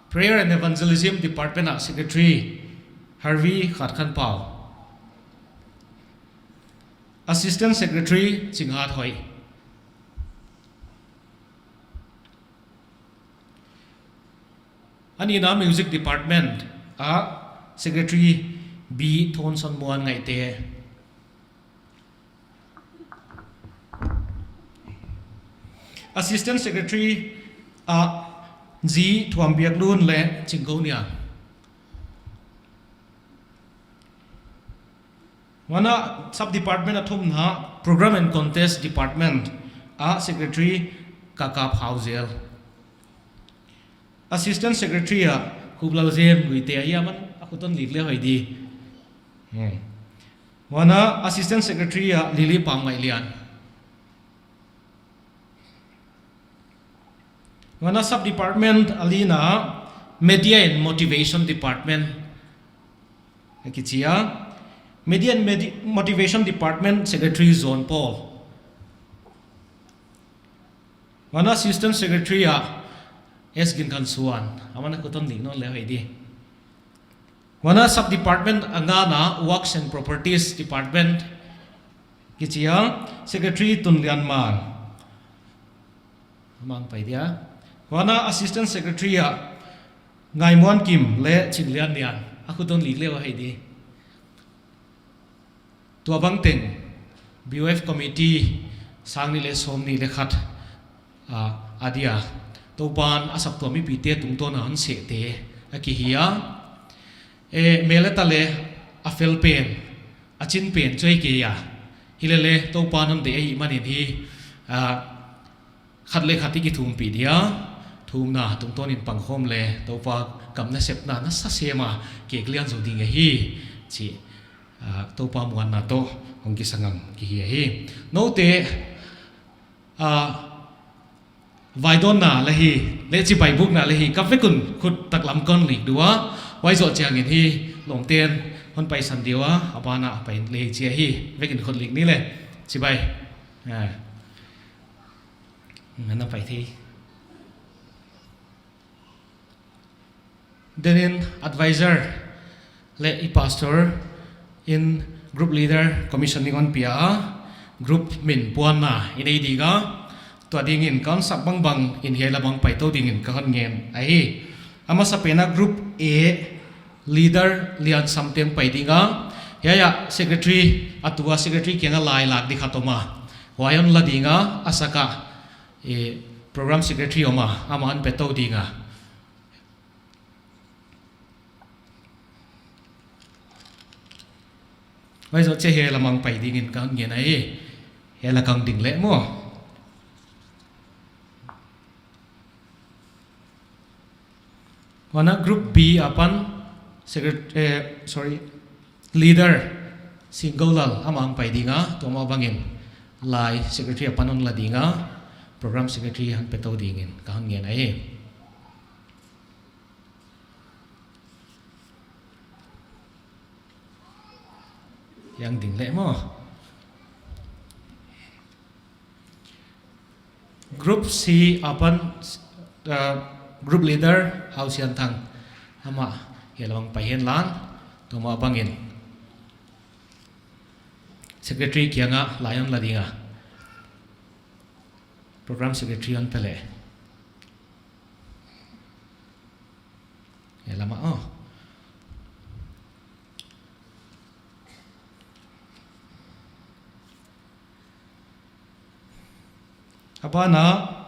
Prayer and Evangelism Department ah Secretary Harvey Khat Khan Pau. Assistant Secretary Ching Hat Hoi. A nihna Music Department ah Secretary B Thon Son Muan Ngaihte. Assistant Secretary ah G Thuam Biak Lun leh Ching Go Niang. Huan a sub department a thumna, Program and Contest Department ah Secretary Kakap Hau Zel. Assistant Secretary ah Huplal Zem Guite ahi a, aman a khut hon lik leh hoih di. Hmm. Huan a Assistant Secretary ah Lily Pam Ngai Lian. Huan a sub department a lina Media and Motivation Department a kichi a, Media and Medi- Motivation Department Secretary John Paul. Huan a Assistant Secretary ah S Gin Khan Suan, aman a khut hon lik nawn leh hoih di. Huan a sub department a ngana Works and Properties Department kichi a, Secretary Tun Lian Mang. Amah hong pai dia. Huan a Assistant Secretary ah Ngai Muan Kim leh Ching Lian Niang, a khut hon lik leh hoih di. Tuabang teng B Y F committee sang nih leh sawmnih leh khat, ah, a dia Toupan a saptuam mipite tungtawna hon sehte a kihi a. E, mel a ta leh a fel pen, a chin pen chu ei kei a. Himahleh Toupan hon deih ahihmanin hi, ah, khat leh khat i kithumpih dia, thumna tungtawnin pangkhawm leh Toupa gam nasepna nasa sema kek lian zou ding ahi, chih, ah, Toupa muanna toh hong kisa ngam kihi ahi. Noute, ah, vaidawnna leh hi, leh chibai bukna leh hi, ka vek un khut taklam kon lik dua, huai zoh chiangin hi, lawmten hon paisan dia, a bana pai leh hi chi ahi, vek in khut lik ni leh, chibai. Ah. Ngan na pai thei. Denin advisor leh i pastor in group leader commission in hon pia a, group min puanna i nei ding a, tua dingin ka hon sak bangbangin hiai lam ah pai tou dingin ka hon ngen ahi. A masapen a group A leader Lian Sam Teng pai ding a, hiai a secretary, a tua secretary kianga lai lak di khat om a, huai hon la ding a, a sak a, eh, program secretary om a, amah hon pe tou ding a. Huai zoh chiah hiai lam ah pai dingin ka hon ngen ahi. Hiai la ka hon ding leh maw. Huan a group B apan secret-, eh, sorry, leader Singgo Lal amah hong pai ding a, tua mah bangin lai secretary apan hon la ding a, program secretary hon pe tou dingin ka hon ngen ahi. Yang ding leh maw. Group C apan, uh, group leader Hau Sian Thang. Amah hiai lam ah pai hen lang. Tua mah bangin secretary kiangah lai hon la ding a. Program secretary hon pe leh. Hiai lam ah, oh. A ban ah,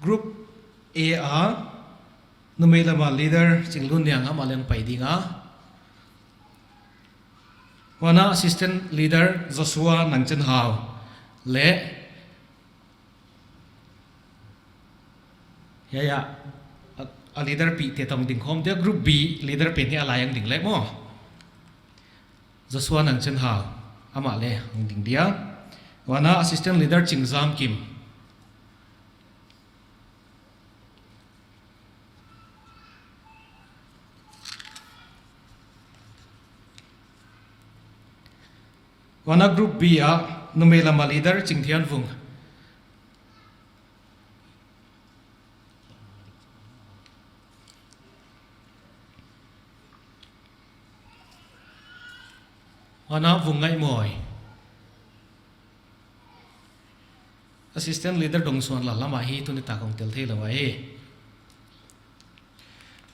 Group A ah, numei lam ah leader Chinglun Niang amah leng pai ding a. Huan ah assistant leader Joshua Nangchenhau leh, ya, ya, a, a leader pihte toh ding khawm dia. Group B leader pen hi a lai ah ding leh maw. Joshua Nangchenhau, amah leng hong ding dia. Huan ah assistant leader Chingzamkim. Huan ah group B ah, numei lam ah leader Chingthianvung. Huan ah Vungngaihmawi. Assistant leader Dongsuanlal, amah hi tuni tak hong tel theilou ahi.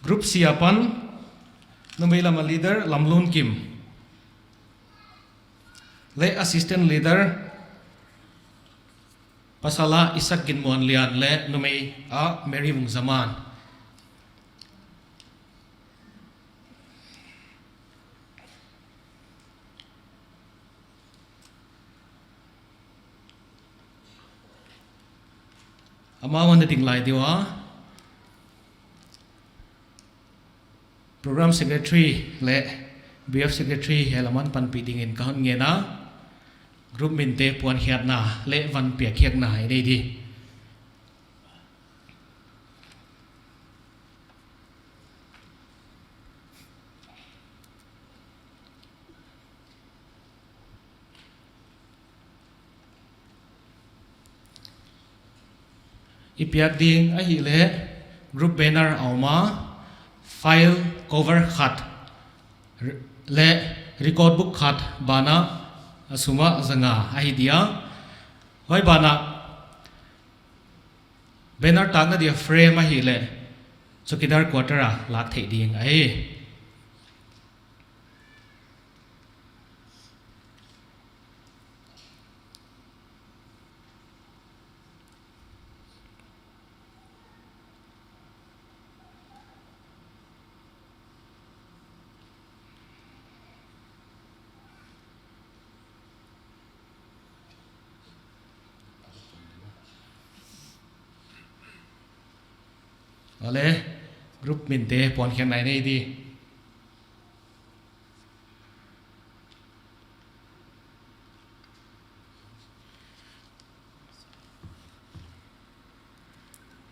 Group C apan, numei lam ah leader Lamlunkim leh assistant leader, pasal ah Isak Ginmuanlian leh numei ah Mary Vungzaman. Amau hon ding lai di ua. Program secretary leh B F secretary hiai lam ah panpih dingin ka hon ngen a. Group minte puankhiakna leh van piakkhiakna i nei di. I piak ding ahihleh group banner a om a, file cover khat, r-, leh record book khat ban ah a sum ah zanga ahi dia. Huai ban ah banner takna dia frame ahihleh chowkidar quarter a lak theih ding ahi. Huai leh, group minte puankhiakna i nei di.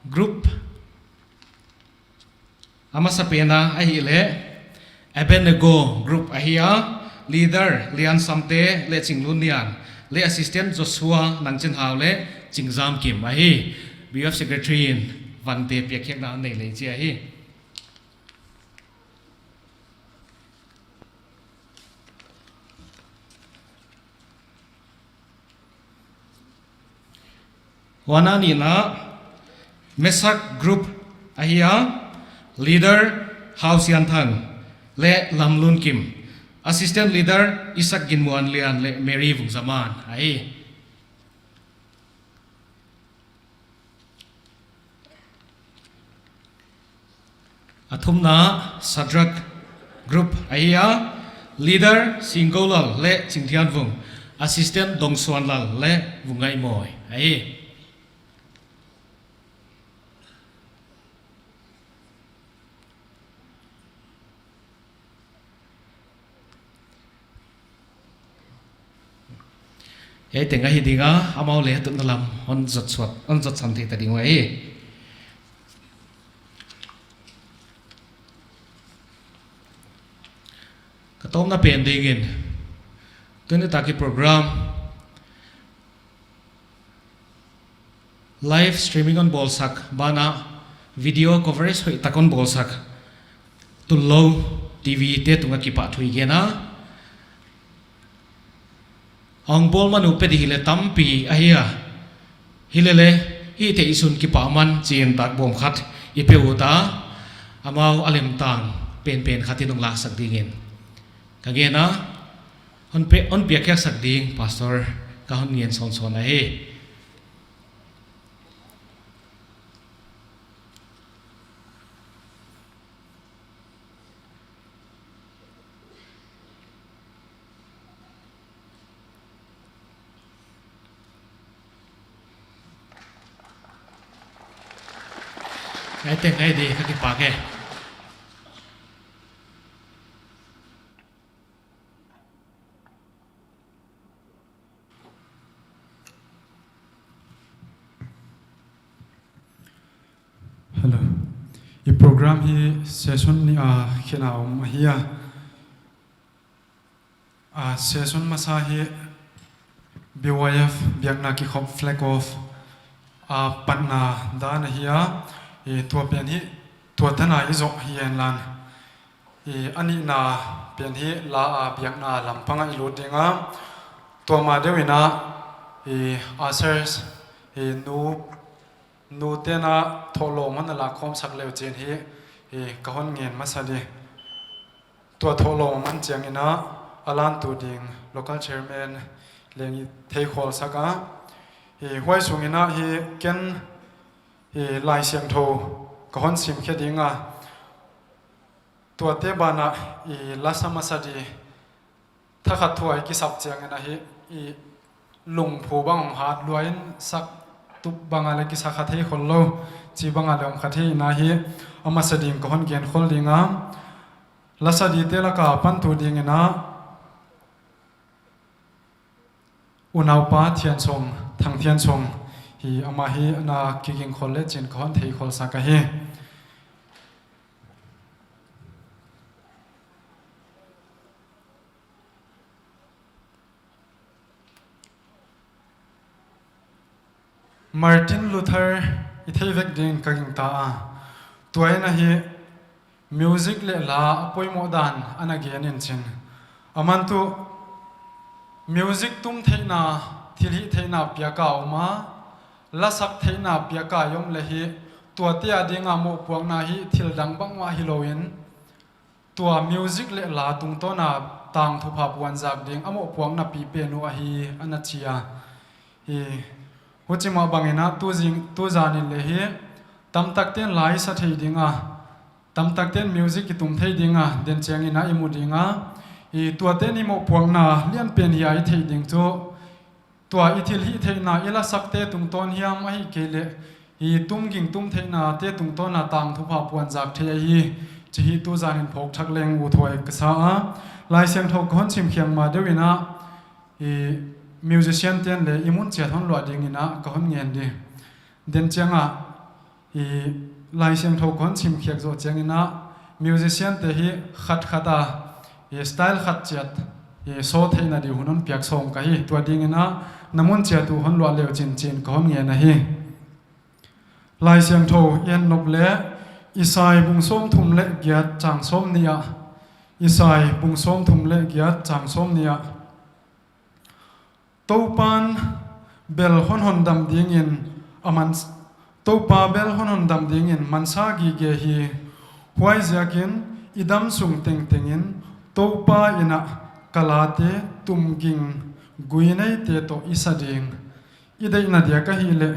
Group a masapen a ahihleh Abednego group ahi a, leader Lian Samte leh Chinglun Niang, leh assistant Joshua Nangchenhau leh Chingzamkim ahi. B F secretary in vante piakkhiakna nei leh chi ahi. Huan a nihna, Mesak group ahi a, leader Hau Sian Thang leh Lam Lun Kim, assistant leader Isak Gin Muan Lian leh Mary Vung Zaman ahi. A thumna Sadrak group ahi a, leader Singkolal leh Chingthianvung, assistant Dongsuanlal leh Vungngaihmawi ahi. Hiai teng ahi ding a, amau leh a tutna lam hon zot suak, hon zot san thei ta ding uh ahi. Ka tawpna pen dingin, tuni tak i program live streaming hon bawlsak banah video coverage hoihtak hon bawlsak Tullo T V te tungah kipahthu i gen a. Hong bawl man uh pe di hileh tampi ahi a. Hileleh, hihtheih sun kipahman chi'n tak bawm khat i pe ut a, amau a lemtang penpen khat in hong laksak dingin ka gen a, hon pe, hon piakkhiaksak ding Pastor ka hon ngen sawnsawn ahi. Ngai teng ngai di, ka kipak e. Hello. I program hi session nih a khen a om ahi a. A session masa hi B Y F biakna kikhop flag off a patna dan ahi a. I tua pen hi tua tan a i zoh hi en lan. I a nihna pen hi la a biakna lampang ah i lut ding a. Tua ma deuh in a, i ushers, i nu, nu te'n a thohlawm hon na lakhawm sak leu chin hi, i ka hon ngen masa di. Tua thohlawm a man chiang in a, a lantu ding local chairman leng i theikhol sak a. I huai sung in a hi ken, i Laisiangthou ka hon simkhe ding a. Tuate banah i lasa masa di thakhat thu a i kisap chiang in a hi i lungphu bang hong hat lua in sak tup bang a leh kisa kha thei khol lou, chi bang a leh hong kha thei in a hi a masa ding ka hon gen khol ding a. Lasa dite lak a pan tu ding in a unaupa Thiansong, Thang Thiansong hi, amah hi na kiging khol leh chin ka hon theikhol sak ahi. Martin Luther i thei vek ding ka gingta a. Tua in a hi music leh la a poimoh dan ana gen in chin. Aman tuh music tum theihna, thilhih theihna piak a om a, lasak theihna piak a i om leh hi, tuate a ding a mohpuakna hi thil dang bangmah hilou in, tua music leh la tungtawn a tangthupha puanzak ding a mohpuakna pipen uh ahi, ana chi a. Hi, huchi mah bang in a tu zing, tu zan in leh hi, tamtak te'n la i sa thei ding a, tamtak te'n music i tum thei ding a, den chiang in a i mu ding a. I tuate i mohpuakna lianpen hi a i theih ding chu, tua i thilhih theihna i lasakte tungtawn hiam ahihkeileh i tumging tum theihnate tungtawn a tangthupha puanzak thei ahi, chih hi tu zan in phawk thak leng uthuai ka sa a. Laisiangthou ka hon simkhiak ma deuh in a, i musician te'n leh i mun chiat hon luah ding in a ka hon ngen di. Den chiang a, i Laisiangthou ka hon simkhiak zoh chiang in a, musician te hi khat khat a, i style khat chiat, i show theihna di hun hon piak sawm ka hi, tua ding in a, na mun chiat uh hon luah leu chin chi'n ka hon ngen ahi. Laisiangthou i en nop leh, Isai bung sawmthum leh giat chang sawmnih ah, Isai bung sawmthum leh giat chang sawmnih ah, Toupa'n bel hon hondam ding in a man, Toupa bel hon hondam ding in mansa gige hi, huaiziakin i damsung tengteng in Toupa in a ka late tumging guineite toh i sa ding. I deihna diak ahihleh,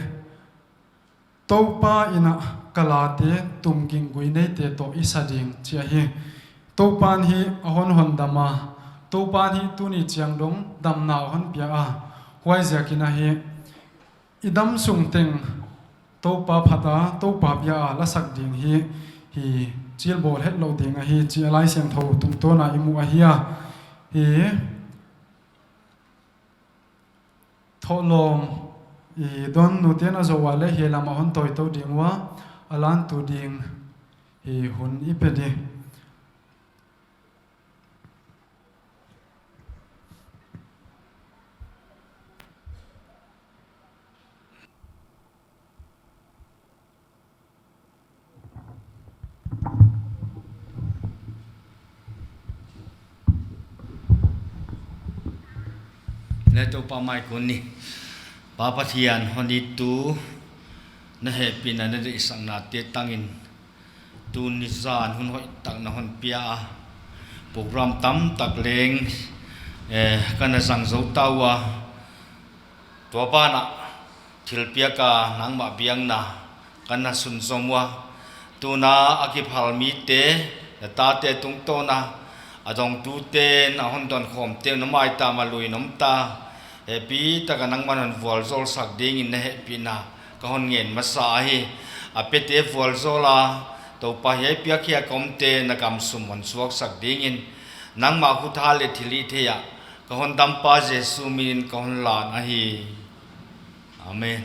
Toupa in a ka late tumging guineite toh i sa ding, chi ahi. Toupa'n hi a hon hondam a, Toupa'n hi tuni chiang dong damna a hon pia a, huaiziakin a hi, i damsung teng Toupa phat a, Toupa bia a lasak ding hi, hi chilbawl hetlou ding ahi, chi a Laisiangthou tungtawn a i mu ahi a. Hi, Khohlawm i don nute na zoh ua leh hiai lam ah hon tawi tou ding ua, a lantu ding hi hun i pe di. Leh Toupa mai kun ni. Pa Pathian, hon ittu na hehpihna, na deihsaknate tangin tuni zan hun hoihtak na hon pia a, program tamtak leng, eh, ka na zang zou ta ua. Tua banah thilpiak a nangmah biakna ka na sunzom ua. Tuna a kiphal mite, na tate tungtawn a, a dongtute, na hon dawnkhawmte, na maitam ah lui in om ta. Hehpihtak a nangman hon vualzawlsak dingin na hehpihna ka hon ngen masa ahi. A pete vualzawl a, Toupa, hiai piakkhiak a omte na gam sum hon suaksak dingin, nangmah khut hat leh thilhihtheih ah ka hondampa Jesu minin ka hon lan ahi. Amen.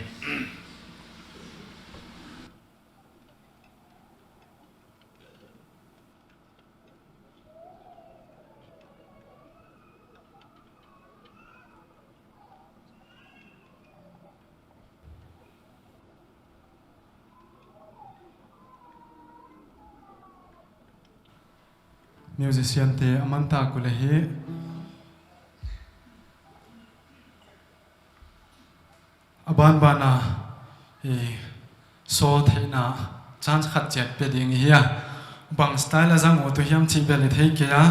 Musician te a man ta kul ahi. A banban a, eh, solo theihna chance khat chiat pe ding hi a. Bang style a zang ut uh hiam chih bel i thei kei a.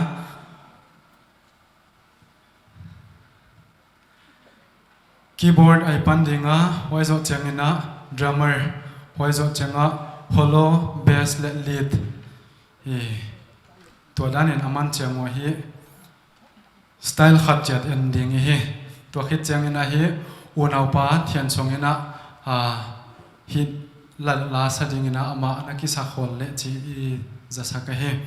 Keyboard a pan ding a, huai zoh chiangin a drummer, huai zoh chiang a hollow, bass leh lead. Eh, tua danin a man chiang uh hi. Style khat chiat en ding hi. Tua khit chiangin a hi, unaupa Thiansong in a, ah, hit la, la sa dingin a amah na kisa khol leh chih i zasak ahi.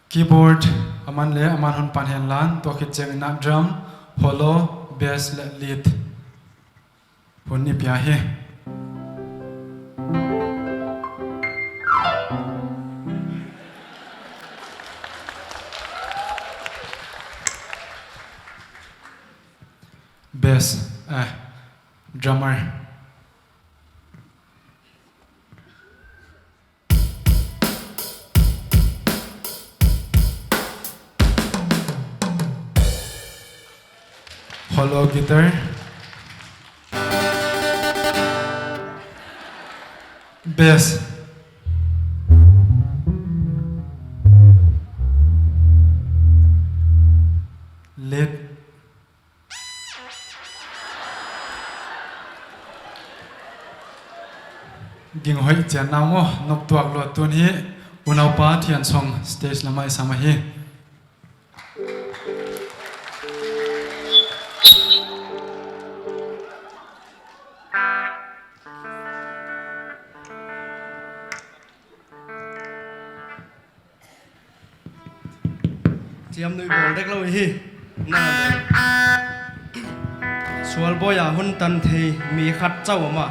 Keyboard a man leh a man hon pan hen lan, tua khit chiangin a drum, hollow, bass leh lead. Hun i pia hi. Bass, eh, drummer. Hollow guitar. Bass. Lead. Ging hoih chian na maw, nop tuak lua tun hi, unaupa Thiansong stage lam ah i sam ahi. Chiam nui bawl dek lou hi. Na. Sual bawi a hon tan thei mi khat chauh a om a.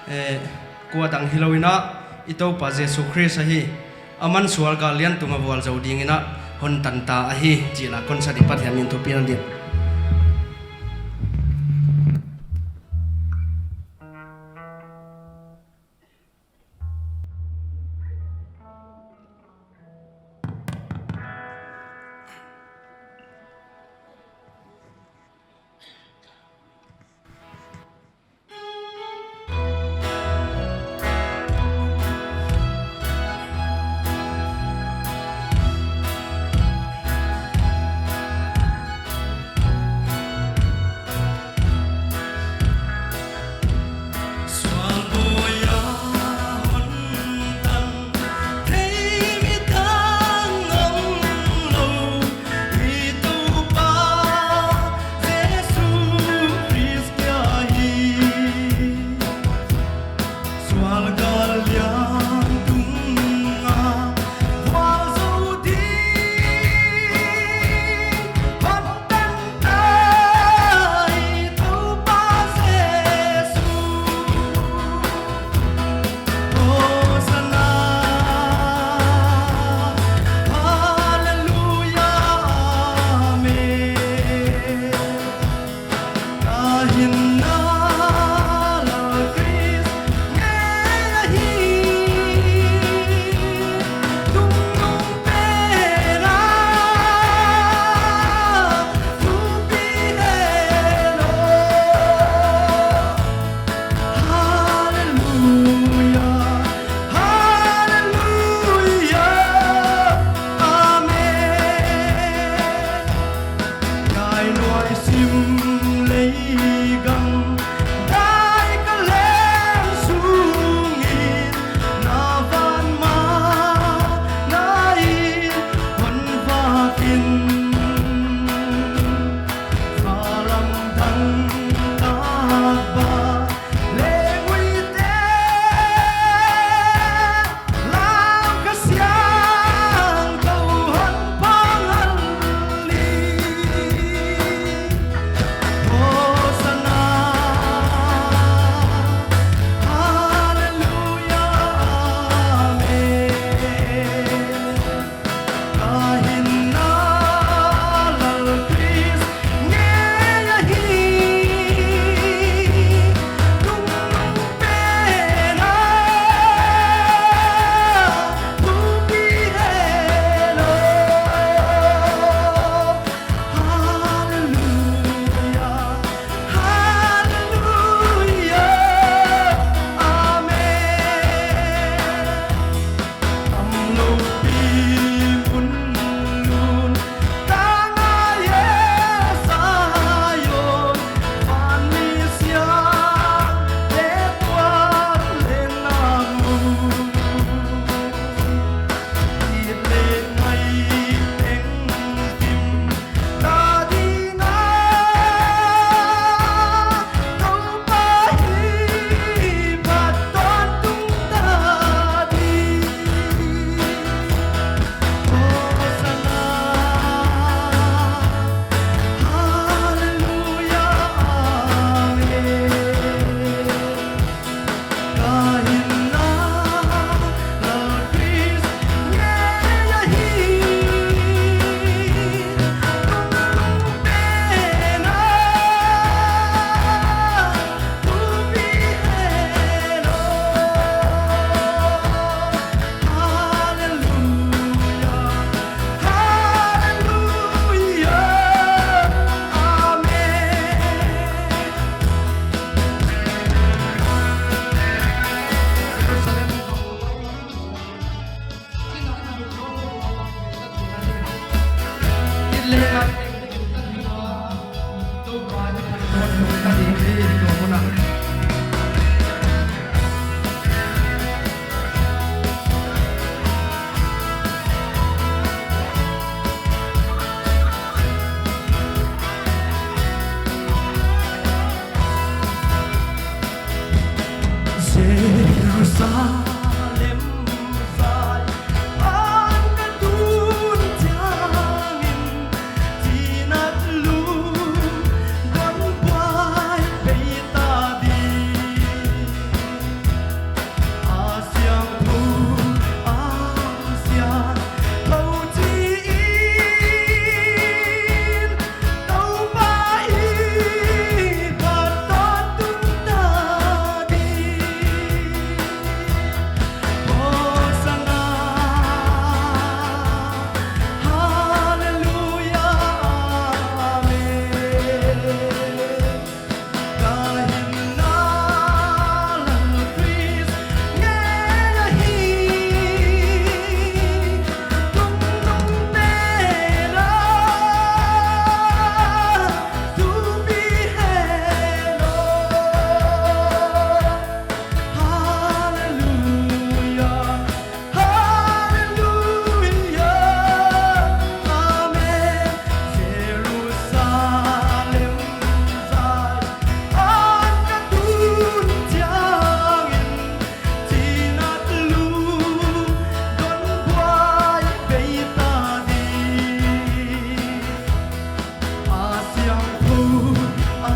Eh, kua dang hilou in a, i Toupa Jesu Khrist ahi. Aman sual gal lian tung a vualzou dingin a hon tan ta ahi. Chih la kon sa di, Pathian min thupina dingin. Jerusalem zai an ka tun chiangin, chinat lum don buai bei ta di. A siangthou, a siangthou chi in, Toupa i phat tawntung ta di. Hosanna, Hallelujah, Amen. Hallelujah, Hallelujah, Amen. Jerusalem zai an ka tun chiangin, chinat lum don buai bei ta di. A siangthou, a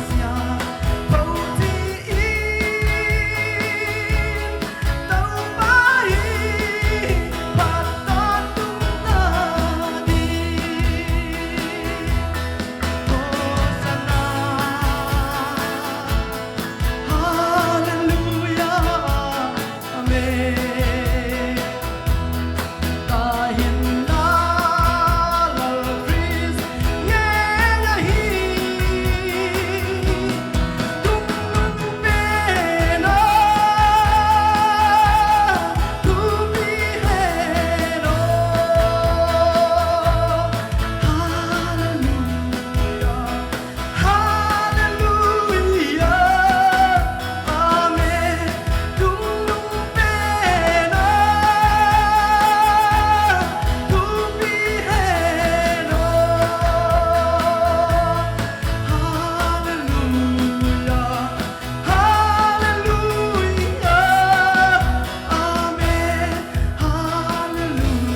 siangthou chi in, Toupa i phat tawntung ta di. Hosanna, Hallelujah, Amen. Hallelujah, Amen. Tungnungpen a thupi hen aw. Hallelujah, Hallelujah, Amen. Hallelujah,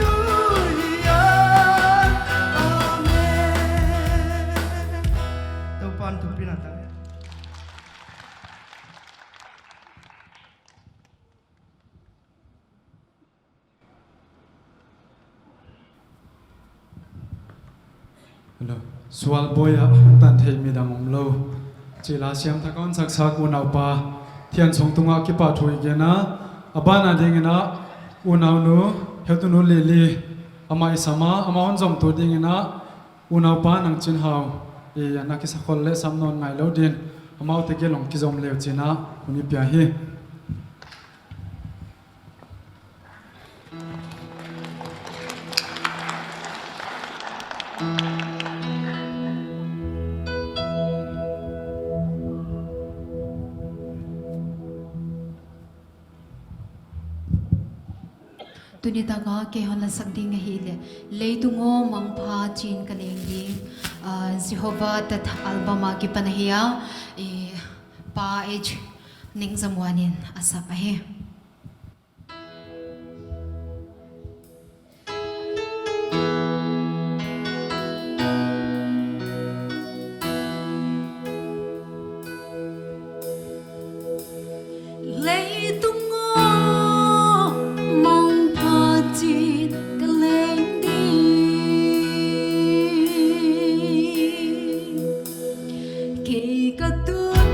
Hallelujah, Amen. Toupa'n thupina tang. Hello. Sual buai a hong tan thei midang omlou. Chi la siam thak a hon saksak unaupa Thiansung tungah kipahthu i gen a, a ban a dingin a unaunu, heutunu Lily, amah i sam a, amah hon zomtu dingin a unaupa Nangchinhau, i na kisakhol leh sam nawn ngailou din, amaute gel hong kizom leu chi'n a hun i pia hi. Tuni tak a kei hon la sak ding ahihleh, Leitung aw mangpha chi'n ka leng ding, ah, Jehovah Tat album a kipan ahi a, eh, Pa H Nengzamuan in a sak ahi. Leitung aw mangpha chi'n ka leng ding, kei ka tun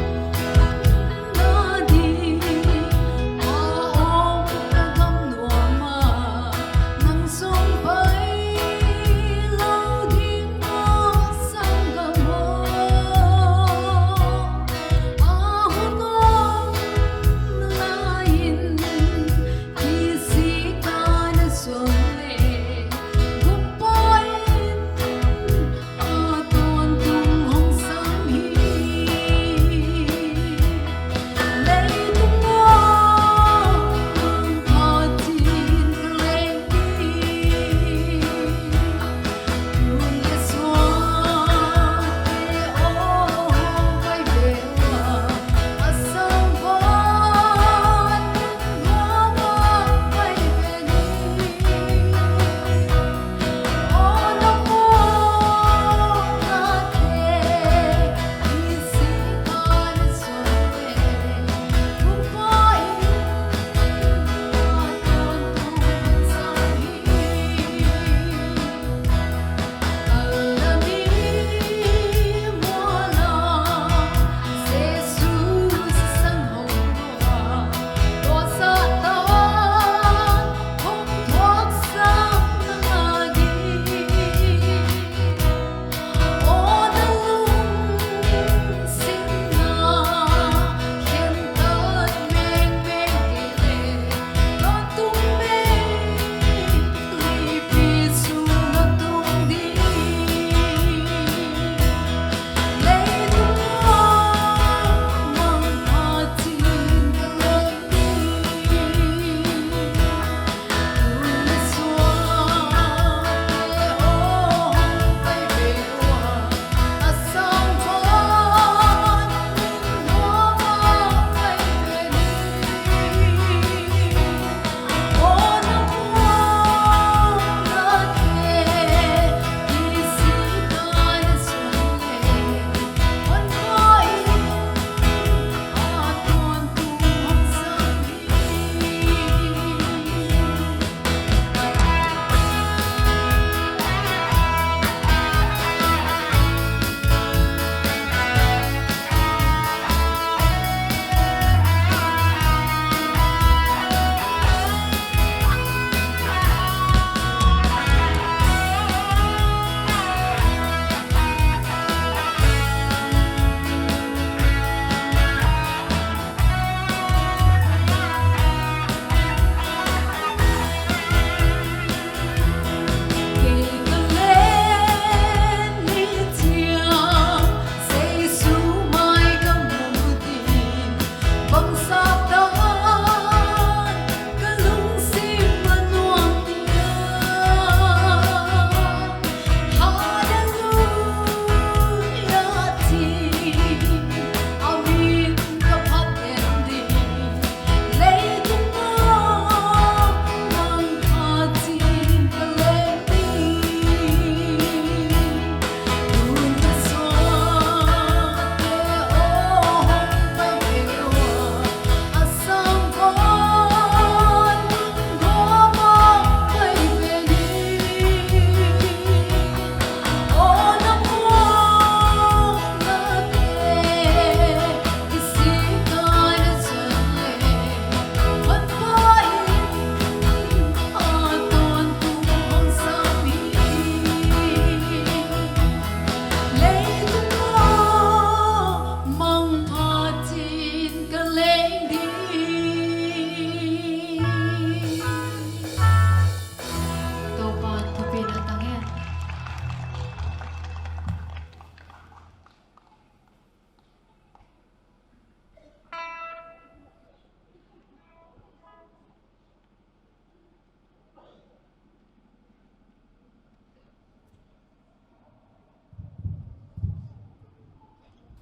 na ding, Pa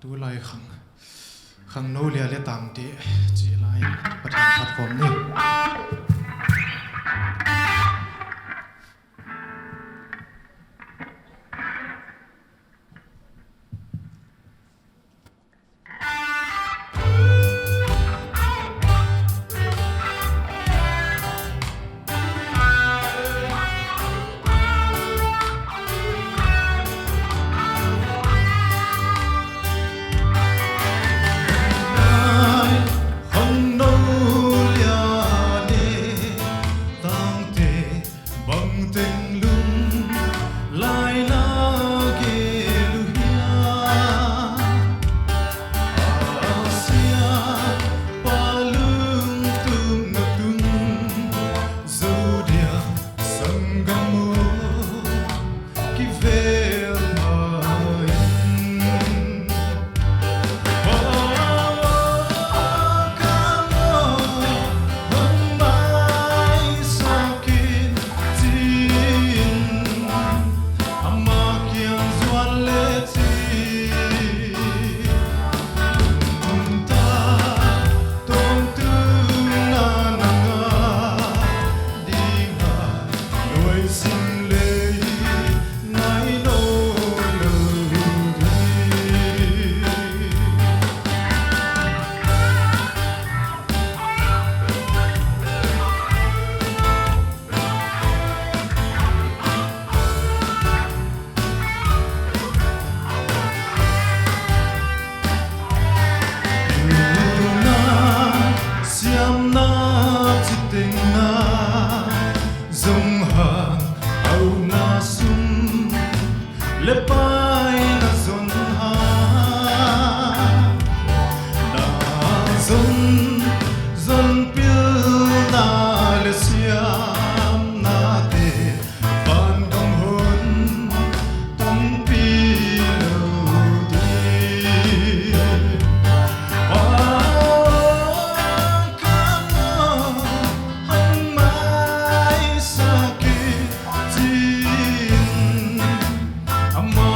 Tulai khang, khangnou lia le tangte chih laiin Pathian phat khawm ni. Khangnou lia le tangte bangteng lum laina gelu hia. Asia palung tung na tung, Zodia sanggam o kivel mai. Pilna, siamna, chitengna, zong hang, auna sum, le paina zon hang, na zon, zon pilna le siamnate, van dong hon tungpi lou di. Pau kama hong mai sak in, ama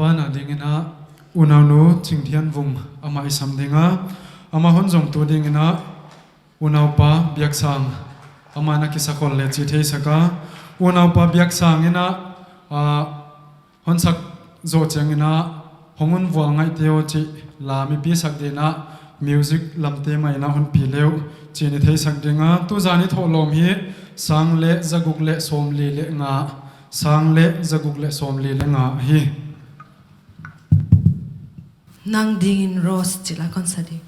Banah dingin a, unaunu Chingthianvung amah i sam ding a, amah hon zongtu dingin a, unaupa Biaksang amah na kisakhol le chi theisak a, unaupa Biaksang in a, ah, hon sak zoh chiangin a, hong un vual ngaihte aw chih la mipi sak dingin a, music lamte mah in a hon pi le uh chih i theisak ding a, tuzan i thohlawm hi sang le zaguk le sawmli le nga, sang le zaguk le sawmli le nga hi. Nang dingin Rose chih la kon sa ding.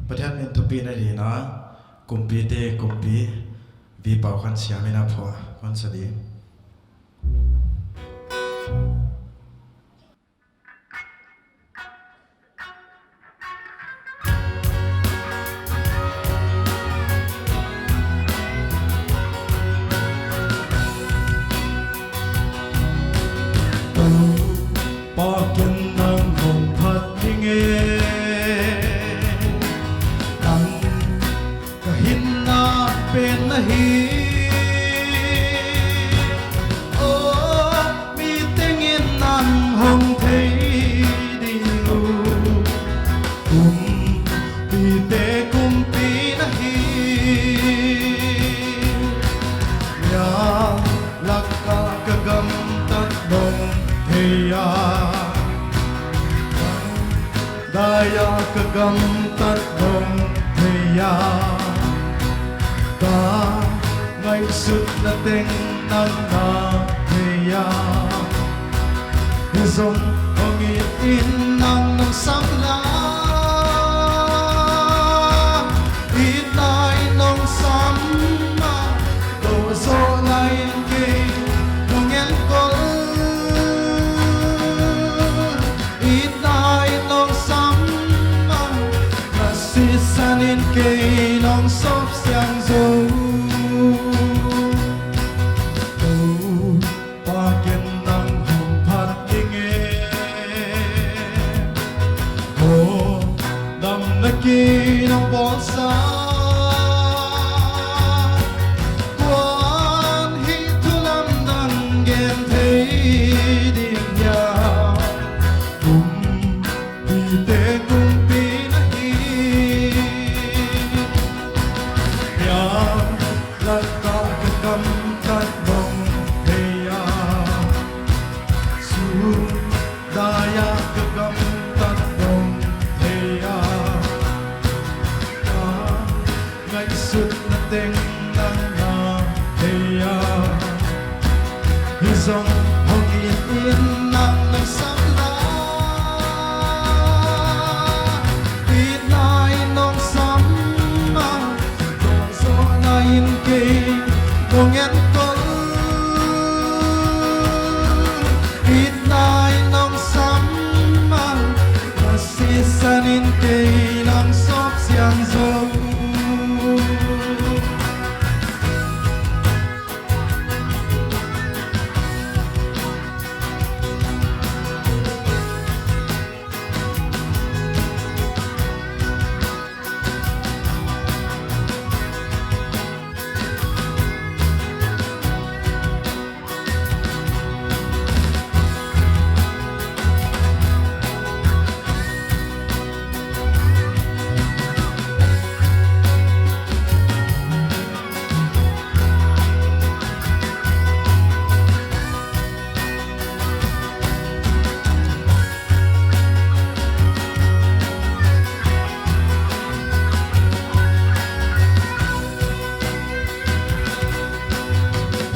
Pathian min thupina dingin, kumpite kumpi, Vipau Khansiam in a phuah kon sa ding. Toupa, ken nang hong phat ding e, nang ka hinna pen na hi. Aw, mi tengin nang hong thei ding uh, kumpite kumpi na hi. Mihing lak ah ka gamtat nong thei a, dai a ka gamtat nong thei a, ka ngaihsutna teng nang na thei a. Himahleh hong it in nang nong sam la, itna in nong sam a, toh zohna in kei nong enkol. Itna in nong sam a, na sisan in kei nong sawp siang zou. Toupa, ken nang hong phat ding e, aw, damna ki nong bawl sa. Kua'n hiai thu lamdang gen thei ding hia? Kumpite kumpi na hi. Mihing lak ah ka gamtat nong thei a, sut dai a ka gamtat nong thei a, ka ngaihsutna teng nang na thei a. Himahleh hong it in nang nong sam la, itna in nong sam a, toh zohna in kei nong enkol. Itna in nong sam a, na sisan in kei nong sawp siang zou.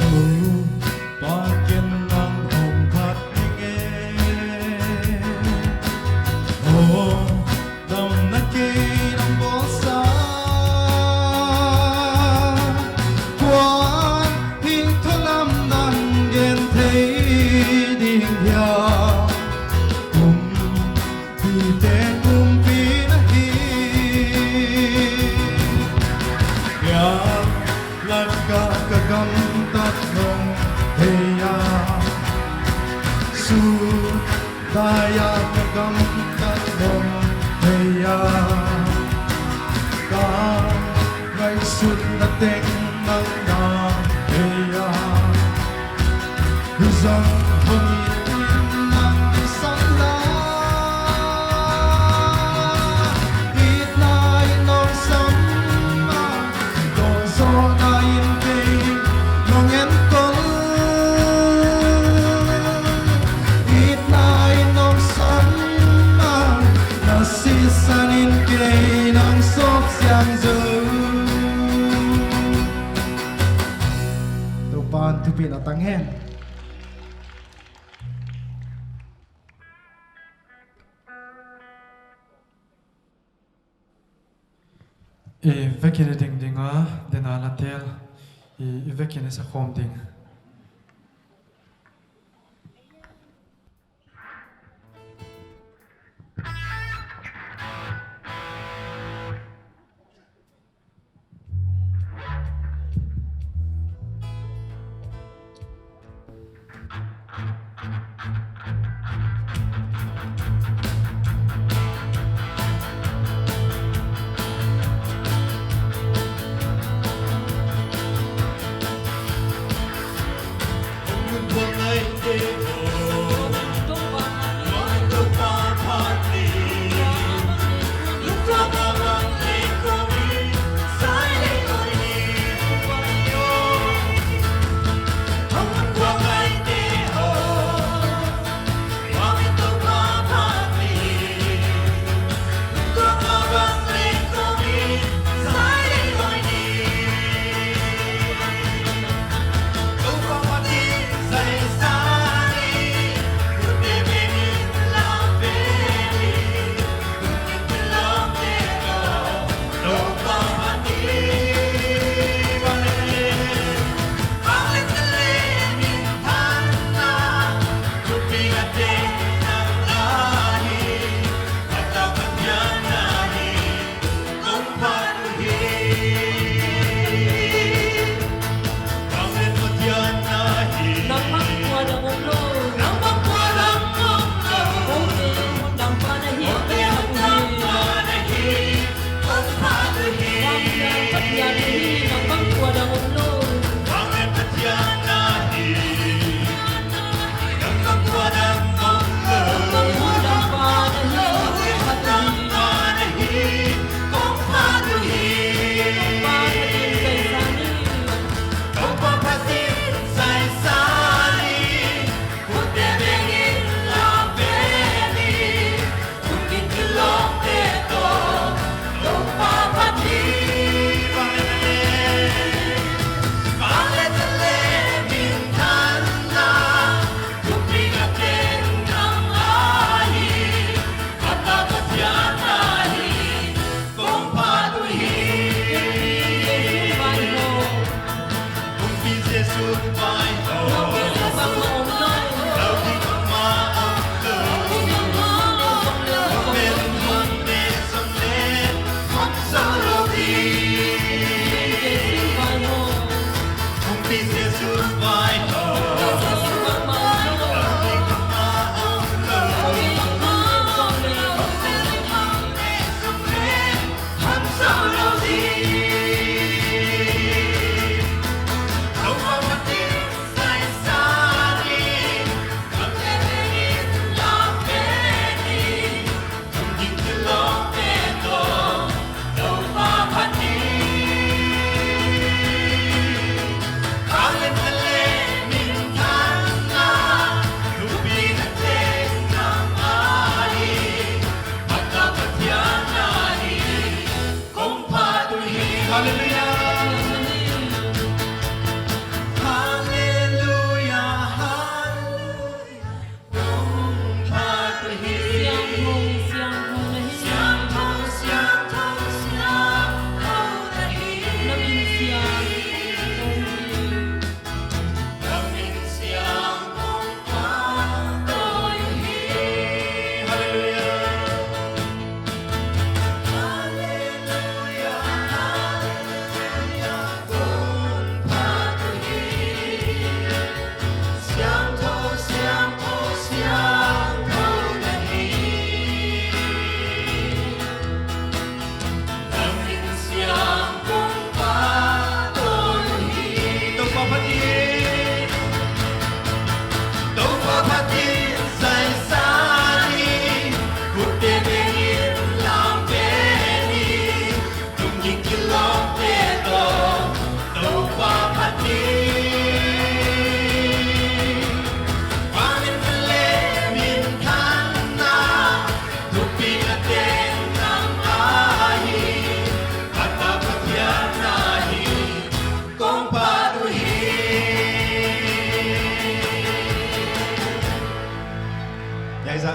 Toupa, ken nang hong phat ding e, aw, damna ki nong bawl sa. Kua'n hiai thu lamdang gen thei ding hia? Kumpite kumpi na hi. Mihing lak ah ka gamtat nong thei a, sut dai a ka gamtat nong thei a, ka ngaihsutna teng nang na thei a. Himahleh hong it in nang nong sam la, itna in nong sam a, toh zohna in kei nong enkol. Itna in nong sam a, na sisan in kei nong sawp siang zou. Toupa'n thu Pi na tang hen. I vekin i ding ding a, den a la tel, i, i vekin i sa khawm ding.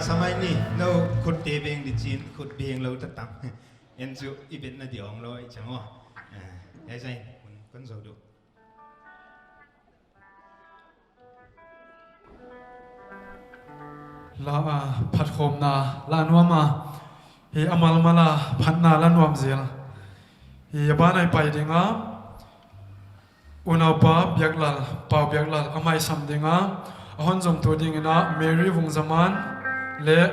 Samai ni, nou khut te beng di chin, khut beng lou ta tam. En chu i bet na di ong lou i chang o. Eh, ya zai, kun, kun zo du. La, ah, phatkhawmna la nuam a, hi a malmal a phatna la nuam zel. Hi a ban ah i pai ding a, unaupa Biaklal, Pau Biaklal, amah i sam ding a, a hon zomtu ding in a Mary Vungzaman leh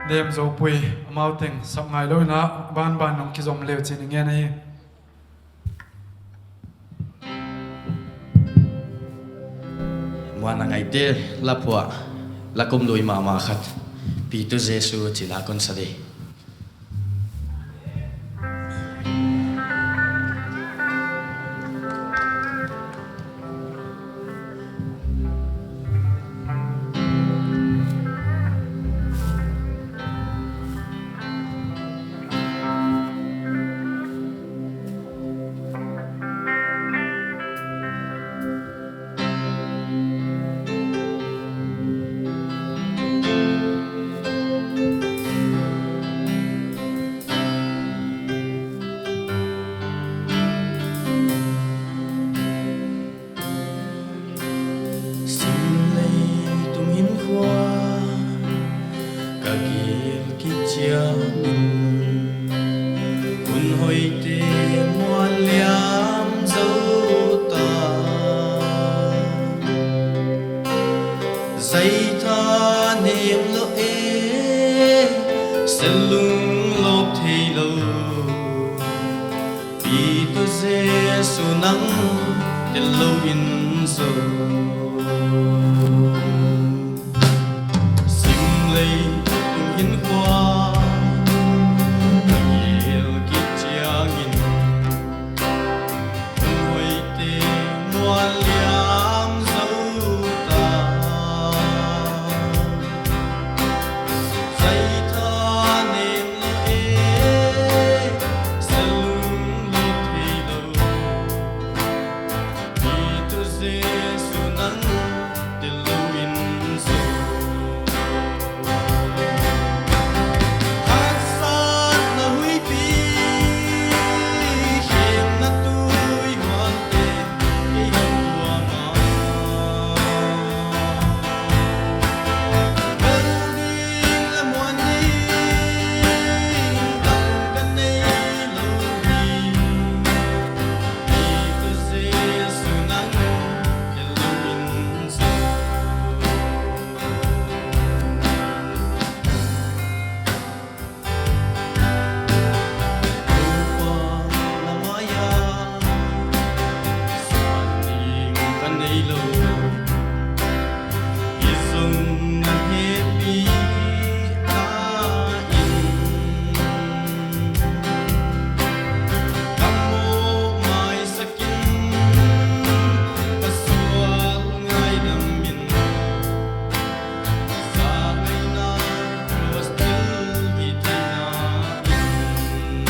Nemzopui, amau teng sap ngai lou in a, banban nong kizom leu chin i ngen ahi. Muanna ngaite la phuah, la kum lui mahmah khat, Pi Toh Jesu chi la kon sa di. Sim leitung hinkhua ka gil kik chiangin, hun hoihte muan liam zou ta. Zaitha nem lou e, sel lunglawp theilou. Pi Toh Jesu nang tel lou in zaw. Sim leitung hinkhua ka gil kik chiangin, hun hoihte muan liam zou ta. Zaitha nem lou e, sel lunglawp theilou. Pi Toh Jesu nang tel lou in zaw. Haksatna huihpi, hemna tuihualte, kei hon tuam a. Kal ding leh muan ding dang ka nei lou hi. Pi Toh Jesu nang tel lou in zaw. Toupa na mai ah suan ding ka nei lou. Hichibang na hehpihna in ka mohmai sak in, ka sual ngaidam in. Zangaihna cross thil hihtheihna in.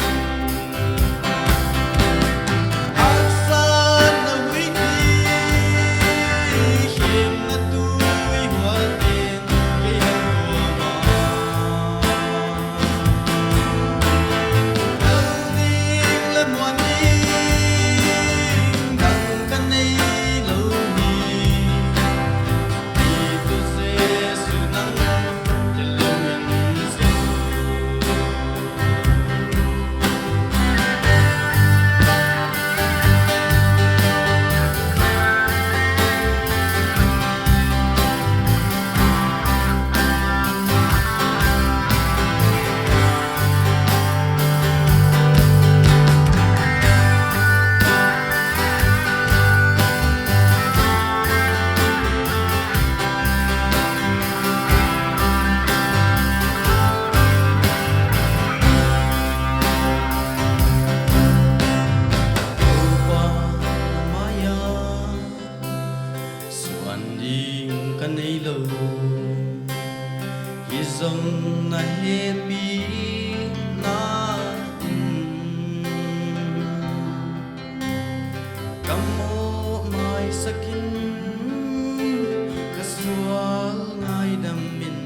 Haksatna huihpi, hemna tuihualte, kei hon tuam a. Kal ding leh muan ding dang ka nei lou hi. Pi Toh Jesu nang tel lou in zaw. Toupa na mai ah suan ding ka nei lou. Hichibang na hehpihna in ka mohmai sak in, ka sual ngaidam in.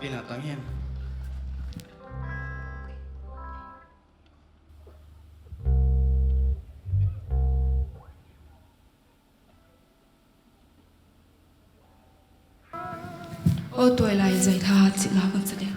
Ina tang hen. O tuailai zai tha chih la kon sa de.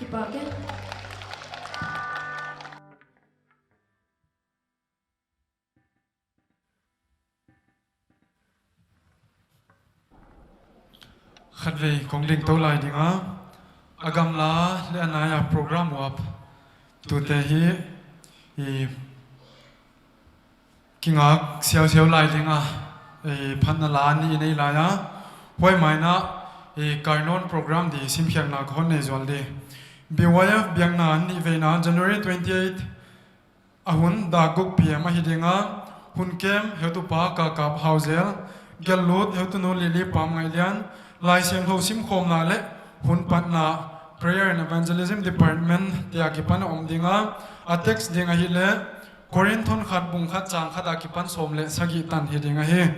Kipak e. Khatvei kong ding tou lai ding a, a gamla leh a naia program uap tute hi, i kingak siausiau lai ding a, i phatna la nih i nei lai a, huai mai in a, i Kainon program di simkhiakna ka hon nei zual di. B Y F biakna nihveina January twenty-eight, a hun dak guk P M ahi ding a, hun kem heutupa Kakap Hauzel, gelhlut heutunu Lily Pamngaihlian, Laisiangthou simkhawmna leh hun patna Prayer and Evangelism Department te akipan a om ding a, a text ding ahihleh Korinth khat bung khat chang khat akipan sawm leh sagih tan hi ding ahi.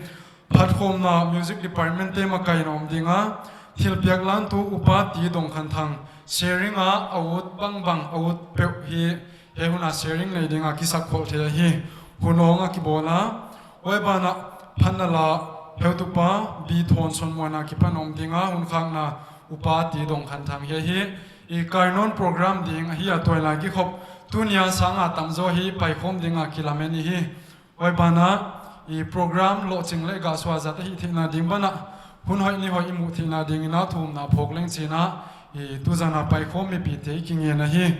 Phatkhawmna music department te makaih in om ding a, thilpiak lantu upa T. Dongkhanthang, sharing a a ut bangbang a ut peuh hi, hiai hun a sharing nei ding a kisakkholh thei ahi. Hun awng a kibawl a, huai banah phatna la heutupa B. Thawnsonmuan akipan om ding a, hun khakna upa T. Dongkhanthang hi ahi. I Kainon program ding ahi a, tuailai kikhop tuni a sang a tamzaw hi paikhawm ding a kilamen i hi. Huai banah, i program lohching leh gahsuah zat ahih theihna ding banah, hun hoih ni hoih i muh theihna dingin a thumna phawk leng chi'n a, i tuzan a paikhawm mipite i kingen ahi.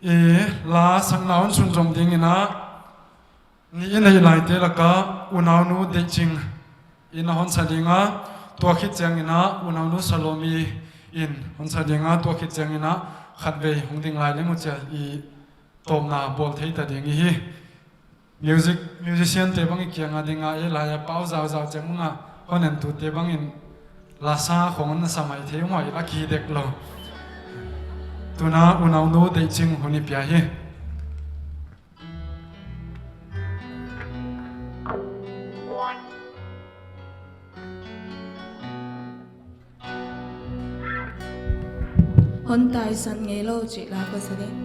I la sakna hun sunzom dingin a, nih i neih laite laka unaunu Deihching in a hon sa ding a, tua khit chiangin a unaunu Salomi in hon sa ding a, tua khit chiangin a khatvei hong ding lai leng uh chia i tawpna bawl thei ta ding i hi. Music, musician te bang i kiang a ding a, i la a pau zauzau chiang ung a, hon entute bangin la sa khong na sa mai thei maw, i la kidek lou. Tuna unaunu Deihching hun i pia hi. Hon taisan ngeilou chih la ka sa ding.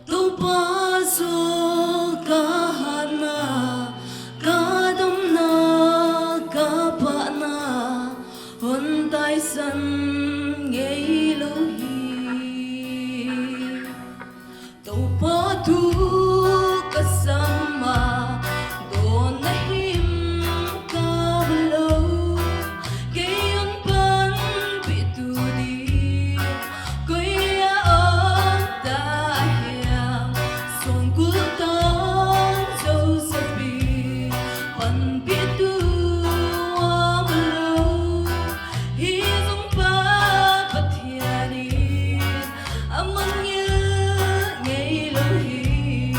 Toupa, zaw ka hatna, ka damna, ka pahna, hon taisan ngeilou hi. Toupa, thu ka sam a, dawnna him ka lou, kei hon panpihtu di. Koi a om ta hiam, sawngkul tang Joseph in panpihtu a om lou. Hi zong Pa Pathian in a mangngilh ngeilou hi.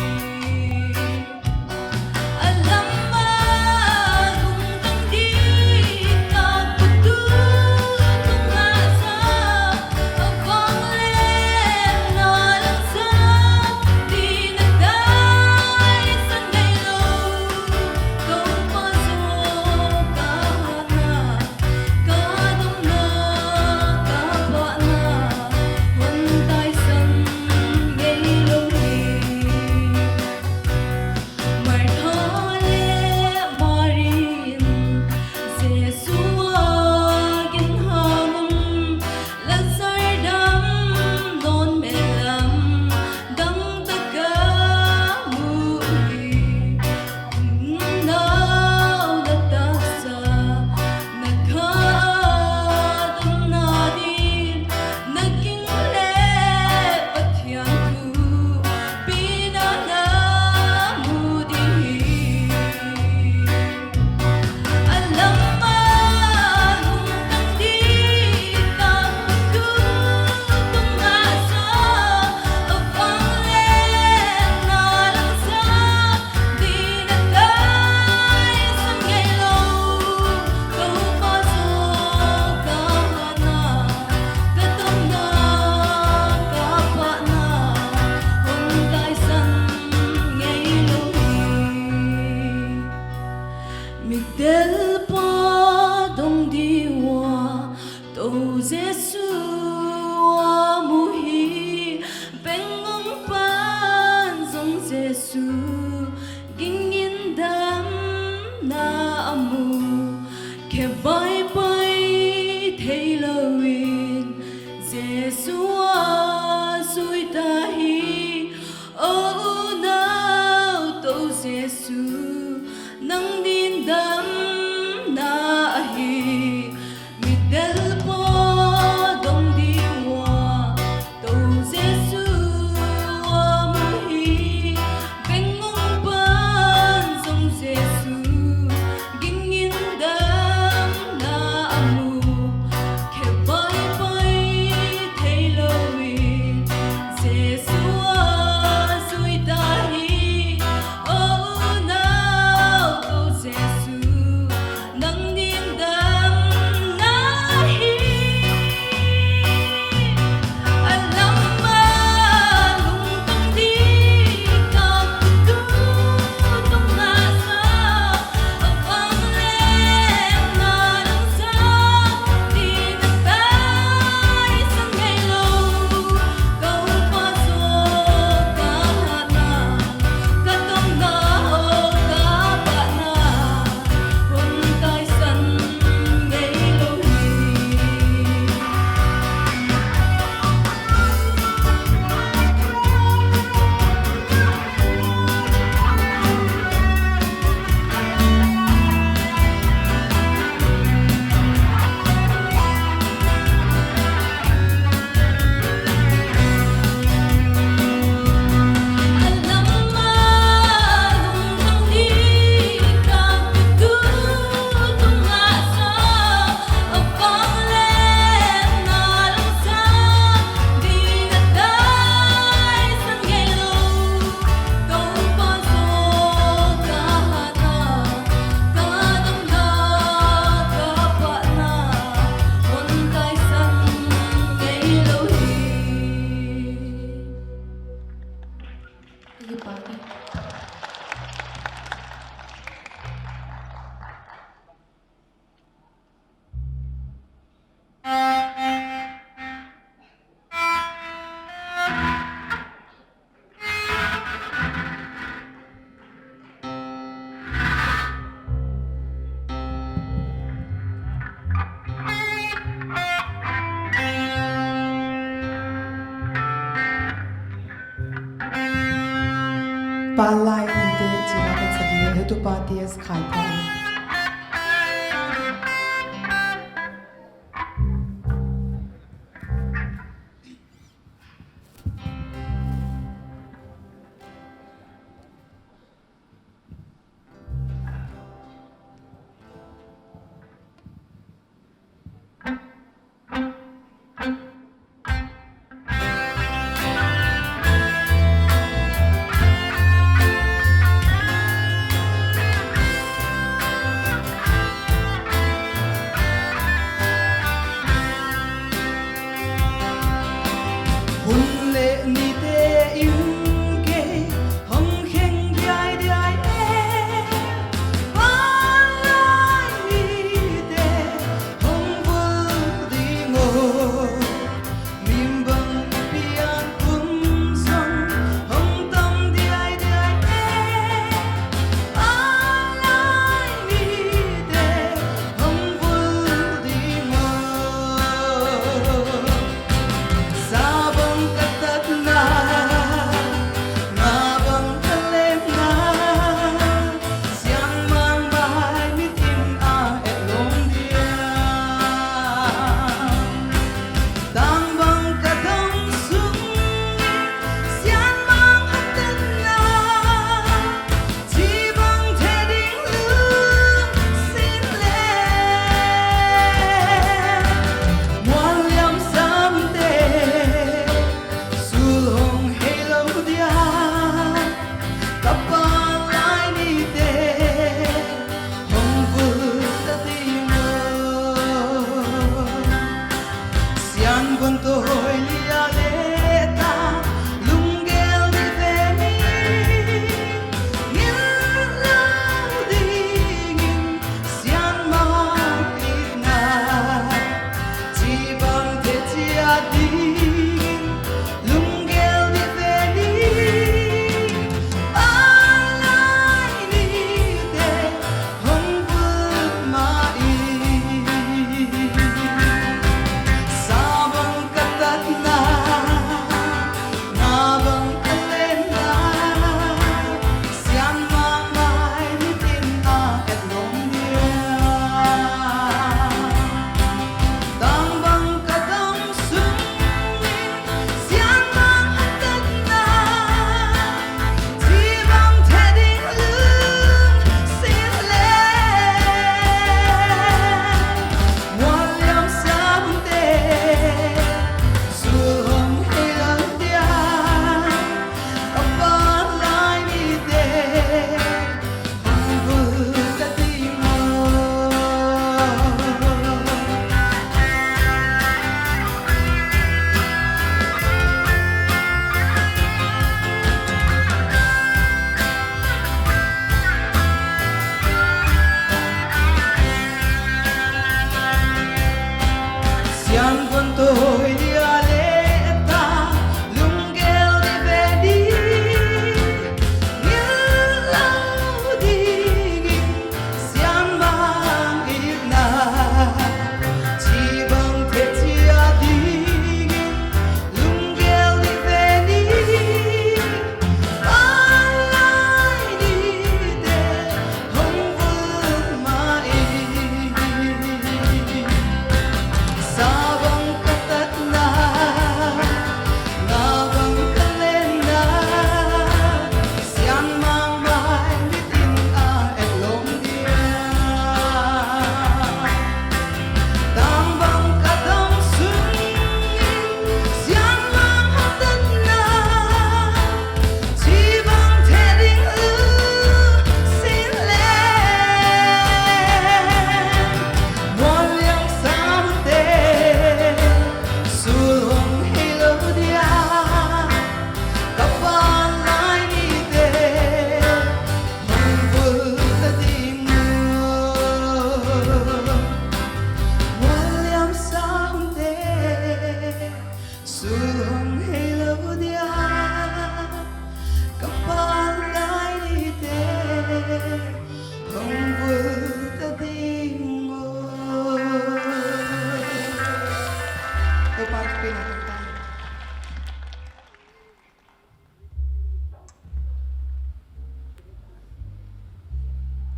Nang ding damna ahi, mi delh pawh dong ding ua, tou Jesu a mu hi, veng ngong pan zong Jesu, gingin damna a mu, khe pai pai theilou in, Jesu a zui ta hi, oh nau kou Jesu, nang ding damna hi. A lam a lungtang ding ka tu tung ngasa, a vang leng na lang sa, ding a tai san ngeilou, kou pa zo ka hatna, ka tawmna oh ka pahna, hon taisan ngeilou hi. Palai in te china ka chadi, he tu pa T S Khai pa.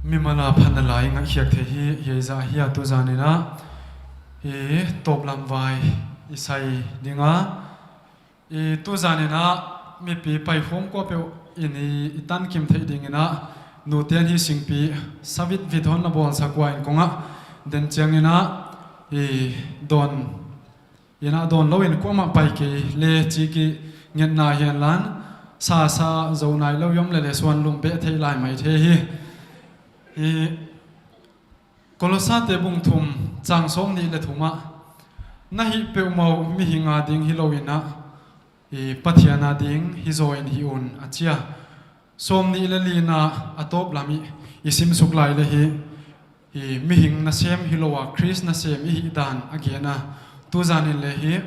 Mimal a phatna la i ngaihkhiak theih hi, hiai zah hi a tuzan in a, i tawplam vai i sai ding a, i tuzan in a mipi paikhawm kuapeuh in i, i tankim theih ding in a, nute'n hi singpi savitvit hon na bawlsak ua in kong ah den chiang in a, i dawn in a dawn lou in kuamah pai kei le chih ki ngetna hian lan, sa sa zo nai lou i om leh leh suan lum beh thei lai maithei hi. I Kolosate bung thum chang sawmnih leh thum ah, na hih peuhmah uh mihing a ding hilou in a, i Pathian a ding hizaw in hih un a chi a. Sawmnih leh lina a tawplam i, i sim suk lai leh hi, i mihing nasem hilou a, Khrist nasem i hih dan a gen a. Tuzan in leh hi,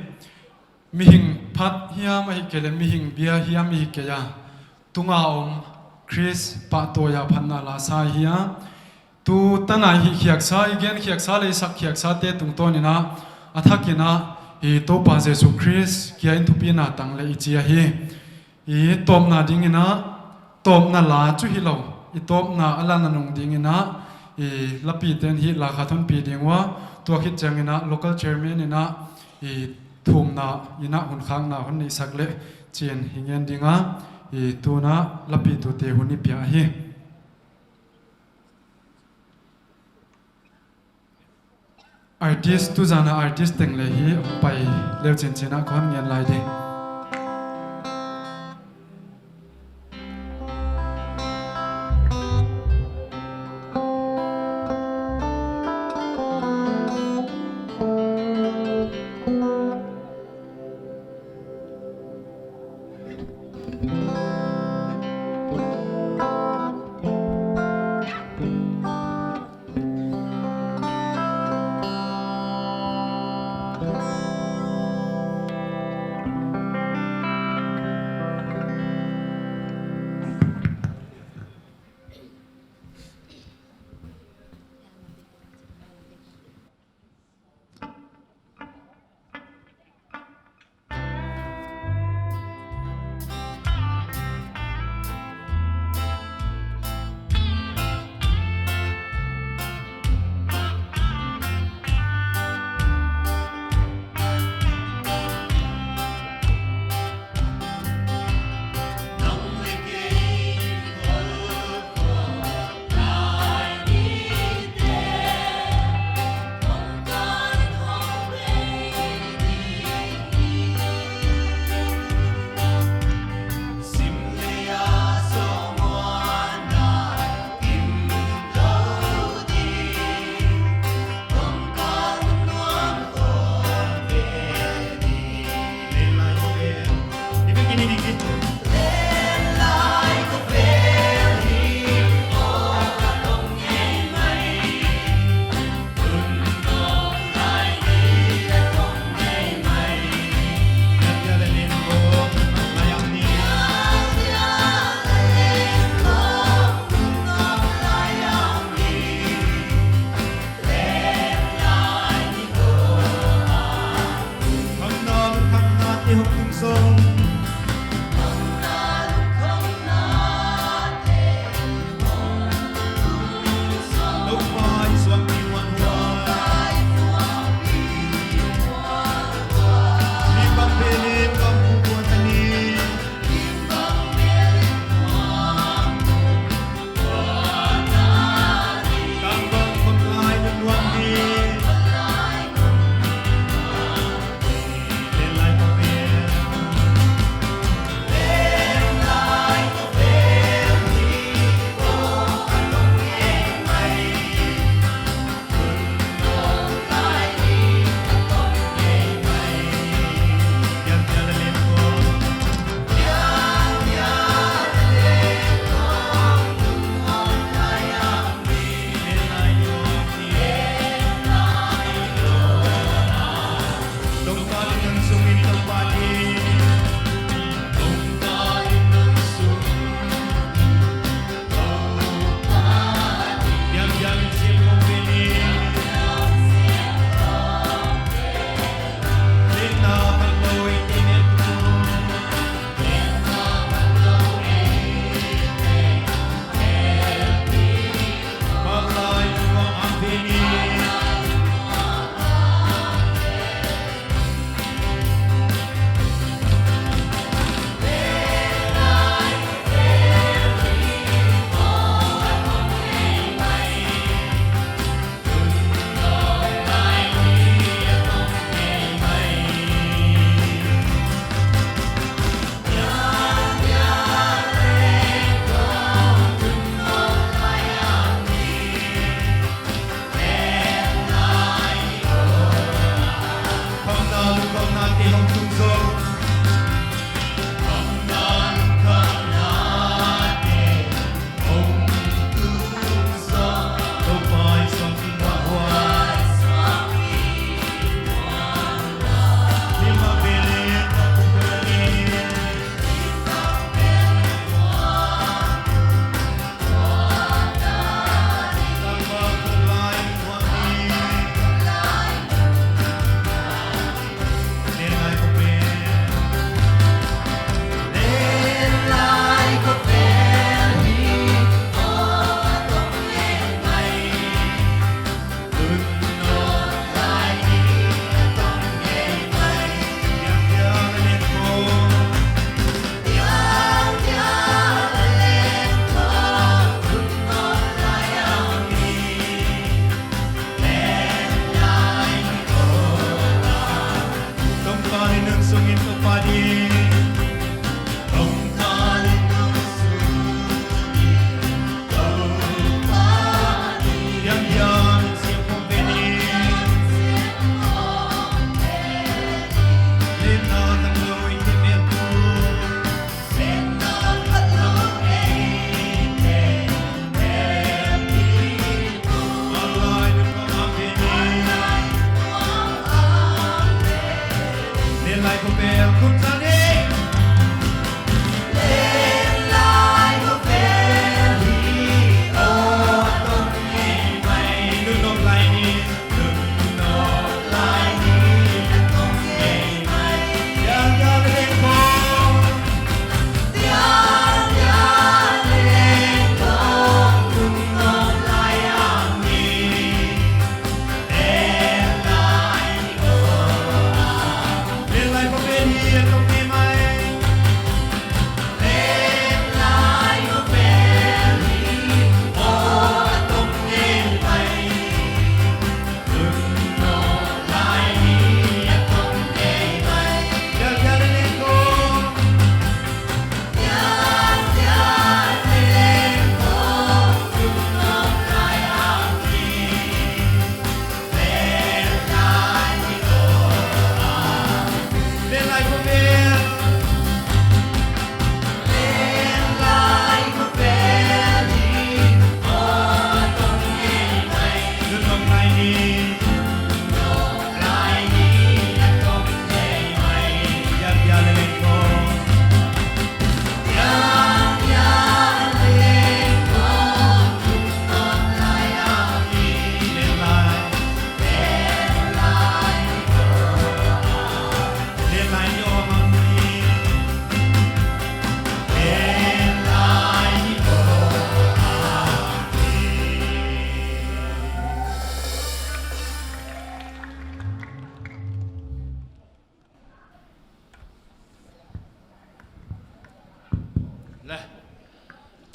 mihing phat hiam ahihkeileh mihing bia hiam i hi kei a, tunga om Khrist pahtawi a phatna la sa i hi a. Tu tan a i hihkhiaksa, i genkhiaksa leh i sakkhiaksate tungtawn in a, a thak in a, i Toupa Jesu Khrist kiang in thupina tang leh i chi ahi. I tawpna ding in a, tawpna la chu hilou, i tawpna a la nanung ding in a, i lapite'n hi la khat hon pi ding ua, tua khit chiang in a local chairman in a, i thumna in a hun khakna hon neihsak leh chi'n hi ngen ding a, i tun a lapitute hun i pia hi. Artist, tuzan a artist teng leh hi hong pai leu chinchin a kon ngen lai ding.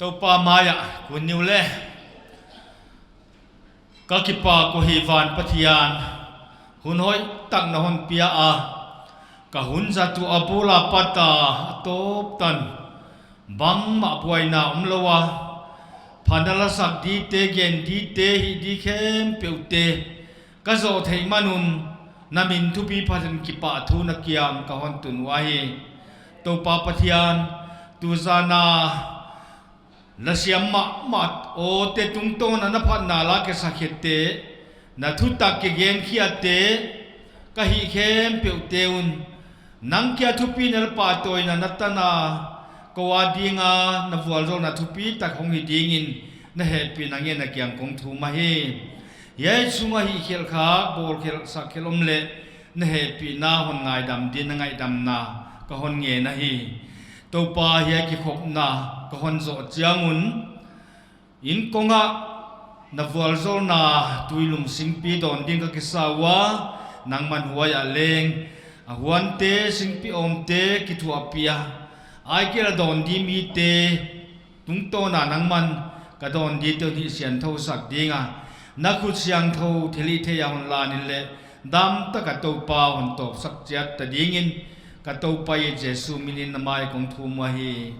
Toupa mai ah kun ni uleh. Ka kipak uh ahi van Pathian, hun hoihtak na hon pia a, ka hun zat uh a bul apat a tawp tan bangmah buaina omlou a, pha na la sak dite, gen dite, hih di khempeuhte ka zoh theih man un, na min thupi phat in kipahthu na kiang ka hon tun uh ahi. Toupa Pathian, tu zan a na siam mahmah awte tungtawn a na phatna la kisakhete, na thutak kigenkhiate, ka hih khempeuhte un, nang kia thupina leh pahtawina na tan a, kou a ding a na vualzawlna thupitak hong hi dingin na hehpihna ngen na kiang kong thum ahi. Hiai sung a hihkhelh khak, bawlkhelh sakkhelh om leh, na hehpihna hon ngaidam dingin na ngaihdamna ka hon ngen ahi. Toupa, hiai kikhopna ka hon zoh chiang un, inn kong ah na vualzawlna tuilum singpi dawn ding ka kisa ua, nangman huai ah leng a huante, singpi awmte kithuahpih a, ahihkeileh dawn di mite tungtawn a nangman ka dawn dite uh hihsiangthou sak ding a, na khut siangthou thilhihthei a hon lan in leh, damtak a Toupa hon tawpsak chiat ta dingin, ka Toupa Jesu min in na mai kong thum uh ahi.